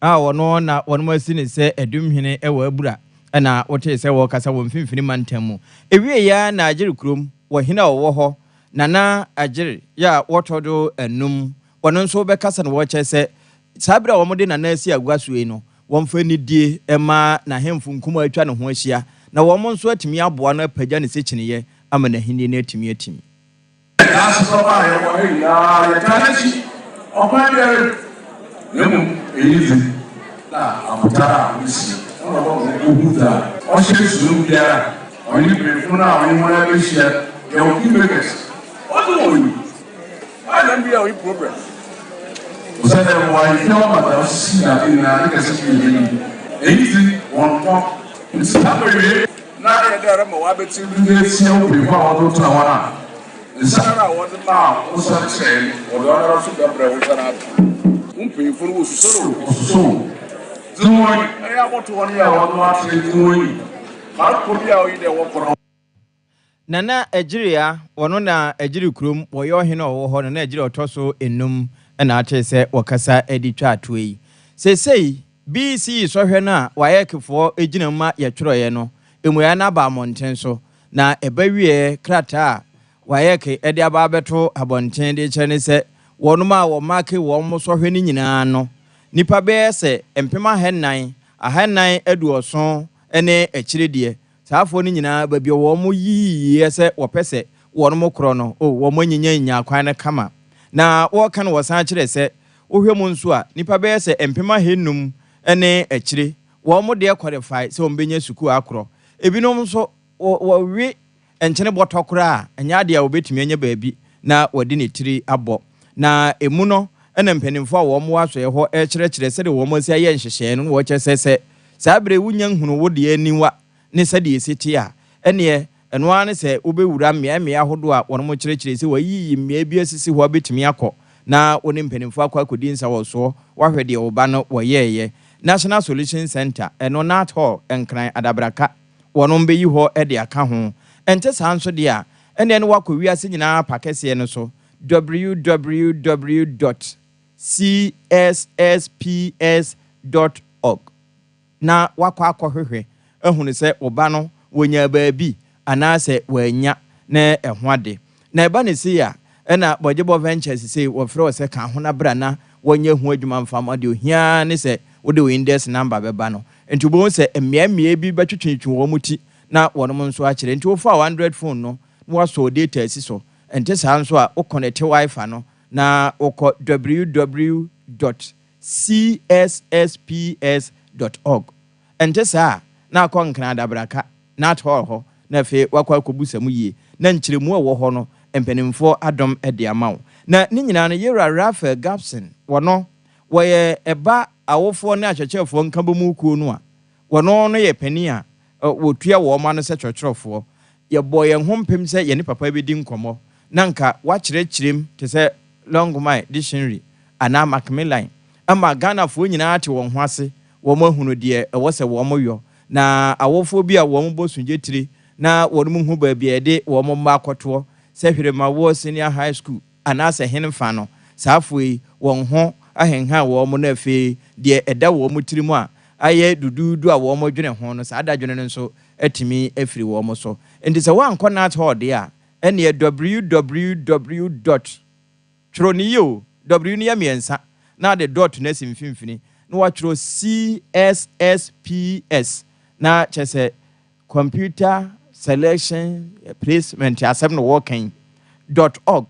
a ɔno na wɔnom asi no sɛ Adumhene wɔ Abura na wotee sɛ wɔrekasa wɔ Mfimfini Mantam mu. Ɛwieeɛ ara na Agyere kurom wɔ hene a ɔwɔ hɔ, Nana Agyere yɛ a wɔtɔ do anum, ɔno nso bɛkasa na wɔkyerɛ sɛ saa berɛ a wɔde Nana asi agua soɔ yi no, wɔmfa anidie mma n'ahemfo nkumaa a atwa ne ho ahyia na wɔn nso atumi aboa no apagya ne sɛkyiniyɛ ama n'ahennie no atumi atim. Naaso sɛ ɔba a yɛwɔ ha nyina yɛtaa n'ekyir ɔkwan biara do, na mbom enyi dze na abotar a wosi na ɔbɛma woehu dza ɔhyɛ nsuo mu biara, ɔnye mpanyimfo no a ɔnye hɔn ebehyia, yɛwɔ kingmakers, wɔdze hɔn enyi. Why dem be a problem? Osiandɛ wɔayɛ wɔn ma dza osisi na adze nyina ne kɛse so yɛ panyin. Eyi dze, wɔnnkɔ. Ntsi saa ber yi, na eyɛ dɛ erema w'abatsir do dze etsia wo mpanyimfo a wɔdze wo tsena hɔ no a, nsa noara a wɔdze maa wo nsa no kyerɛe no, wɔdze ɔnoara so bɛbrɛ wo nsa no adze. Wo mpanyimfo no wosusuar o, wɔsoso o, dze hɔn enyi abɔto hɔn yi a wɔdze wo atsena yi dze hɔn enyi kwan kor bi a oye dɛ wɔkɔ no. Nana Agyiri a ɔno na Agyiri kurom wɔyɛ ɔhene a ɔwɔ hɔ no na Agyiri a ɔtɔ so nnum na atee sɛ wɔkasa de twa atoɔ yi. Seesei BECE sɔhwɛ no a WAECfoɔ gyina mu ma yɛtwerɛeɛ no, mmuaeɛ no aba mmɔnten so, na ɛba wieɛ krataa a WAEC de aba abɛto abɔnten de rekyerɛ ne sɛ wɔnom a wɔmaake wɔn sɔhwɛ no nyinaa no, nnipa bɛyɛ sɛ 4,470 ne akyire deɛ Saa afoɔ no nyinaa, baabi a wɔn yiyiiɛ sɛ wɔpɛ sɛ wɔnom korɔ no, o, wɔn anyinya nyaa kwan no kama. Na wɔreka no wɔsan kyerɛ sɛ, wohwɛ mu nso a, nnipa bɛyɛ sɛ 5,000 ne akyire, wɔn deɛ qualify sɛ wɔn bɛnya sukuu akorɔ. Ebinom nso, wɔ, wɔwe nkyene bɔtɔ koraa a, ɛnyɛ adeɛ a wɔbɛtumi anya baabi na wɔde ne tiri abɔ. Na emu no na mpanimfoɔ a wɔn wɔ asɔeɛ hɔ rekyerɛkyerɛ sɛdeɛ wɔn asi ayɛ nhyehyɛeɛ no, na wɔkyerɛ sɛ, sɛ saa berɛ yi wonnya nhunuu wo deɛ aniwa ne sɛdeɛ ɛsi teɛ a, ɛnneɛ ɛno ara ne sɛ wobɛwura mmeae mmeae ahodoɔ a wɔn kyerɛkyerɛ sɛ wɔayiyi mmeae bi asisi hɔ a bɛtumi akɔ na wo ne mpanimfoɔ akɔ akɔdi nsawɔsoɔ, woahwɛ deɛ wo ba no wɔyɛeɛ. National Solution Centre, ɛno Nat Hall, Nkran, Adabraka. Wɔnom bɛyi hɔ de aka ho. Ɛnte saa nso deɛ a, ɛnneɛ na woakɔ wiase nyinaa pa kɛseɛ no so, www dot cssps dot org, na woakɔ akɔhwehwɛ ahunu sɛ wo ba no wɔnyaa baabi anaasɛ wannya ne ɛho ade. Na ɛba no sei a, ɛna Bɔgyebɔ Ventures sei wɔfrɛ wo sɛ ka ho na bra na wɔnyɛ ho adwuma mfa mma wo. Deɛ ohia ara ne sɛ wode wo index number bɛba no. Nti wobɛhu sɛ mmeae mmeae bi bɛtwetwetwe wɔn ti na wɔnom nso akyerɛ. Nti wofa wo Android phone no na woasɔ wo data asi so. Ɛnte saa nso a, wo connect WiFi no na wokɔ www dot cssps dot org. Ɛnte saa a, na akɔ Nkran Adabraka, Nat Hall hɔ, na afei woakɔ akɔbusa mu yie, na nkyerɛmu a ɛwɔ hɔ no, mpanimfoɔ adom de ama wo. Na ne nyinaa no, Yewura Raphael Gabson, wɔno, wɔyɛ ɛba awofoɔ ne akyerɛkyerɛfoɔ nkabomu kuo no a, wɔno no yɛ panin a wɔtua wɔn ano sɛ kyerɛkyerɛfoɔ. Yɛbɔɔ yɛn ho mpem sɛ yɛne papa bɛdi nkɔmmɔ, na nka wakyerɛkyerɛ mu te sɛ Longmire Dictionary anaa Macmillan ama Ghanafoɔ nyinaa ate wɔn ho ase, wɔn ahunu deɛ ɛwɔ sɛ wɔn yɔ, na awofoɔ bi a wɔn bɔ sugye na wɔn hu baabi a yɛde wɔn mma akɔtoɔ, sɛ Hweremawoɔ Senior High School anaasɛ henfa no, saa afoɔ yi, wɔn ho ahenhan wɔn na afei deɛ ɛda wɔn tirim a ayɛ duduudu a wɔn dwene ho no, saa dadwene no nso atumi afiri wɔn so. Nti sɛ woankɔ Nat Hall deɛ a, ɛneɛ www dot twerɛ no yie o, W no yɛ mmiɛnsa na ade dot no asi mfimfini na woatwerɛ CSSPS na kyerɛ sɛ Computer Selection Placement asɛm na wɔreka yi, dot org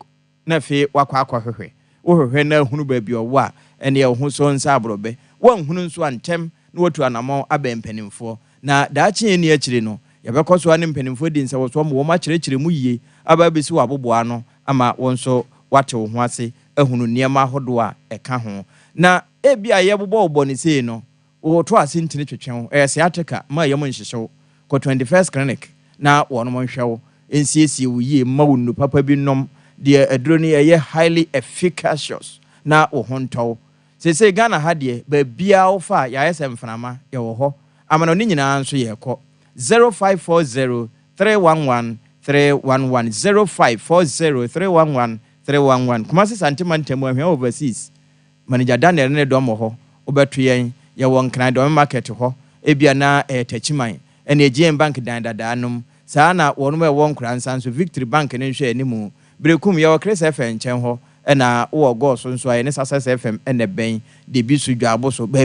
na afei woakɔ akɔhwehwɛ. Wohwehwɛ na ahunu baabi a ɔwɔ a, ɛneɛ wo ho so nsa aborɔbɛ. Woanhunu nso a, ntɛm na woatu anammɔn abɛn mpanimfoɔ. Na daakye a ɛnni akyire no, yɛbɛkɔ so ara ne mpanimfoɔ adi nsawɔsoɔ ma wɔakyerɛkyerɛ mu yie aba abɛsi w'aboboa ano ama wo nso woate wo ho ase ahunu nneɛma ahodoɔ a ɛka ho. Na ebia yɛbobɔ wo bɔne sei no, woto ase ntini twetwe wo, ɛyɛ sciatica, mma yam nhyehye wo. Kɔ 21st Clinic na wɔnom nhwɛ wo, nsiesie wo yie, mma wo nnuru papa bi nnom, deɛ aduro no yɛ highly efficacious na wo ho ntɔ wo. Seesei Ghana ha deɛ, baabiara wofa a, yɛayɛ sɛ mframa, yɛwɔ hɔ. Amanɔne nyinaa nso yɛrekɔ. 0540 311 311 0540 311 311 Kumasi Sante Mantam Ahwea Overseas Manager Daniel ne ne dɔm wɔ hɔ. Wobɛto yɛn, yɛwɔ Nkran Dɔme Market hɔ, ebia na ɛyɛ Takyiman ɛne GN Bank dan dadaa nom. Saa na wɔnom a ɛwɔ Nkoransa nso, Victory Bank no nhwɛ animu. Berekum, yɛwɔ Chris FM nkyɛn hɔ, ɛna wowɔ Gɔɔ so nso a, yɛne Success FM na ɛbɛn, Debi so, Dwaabo so, baabi.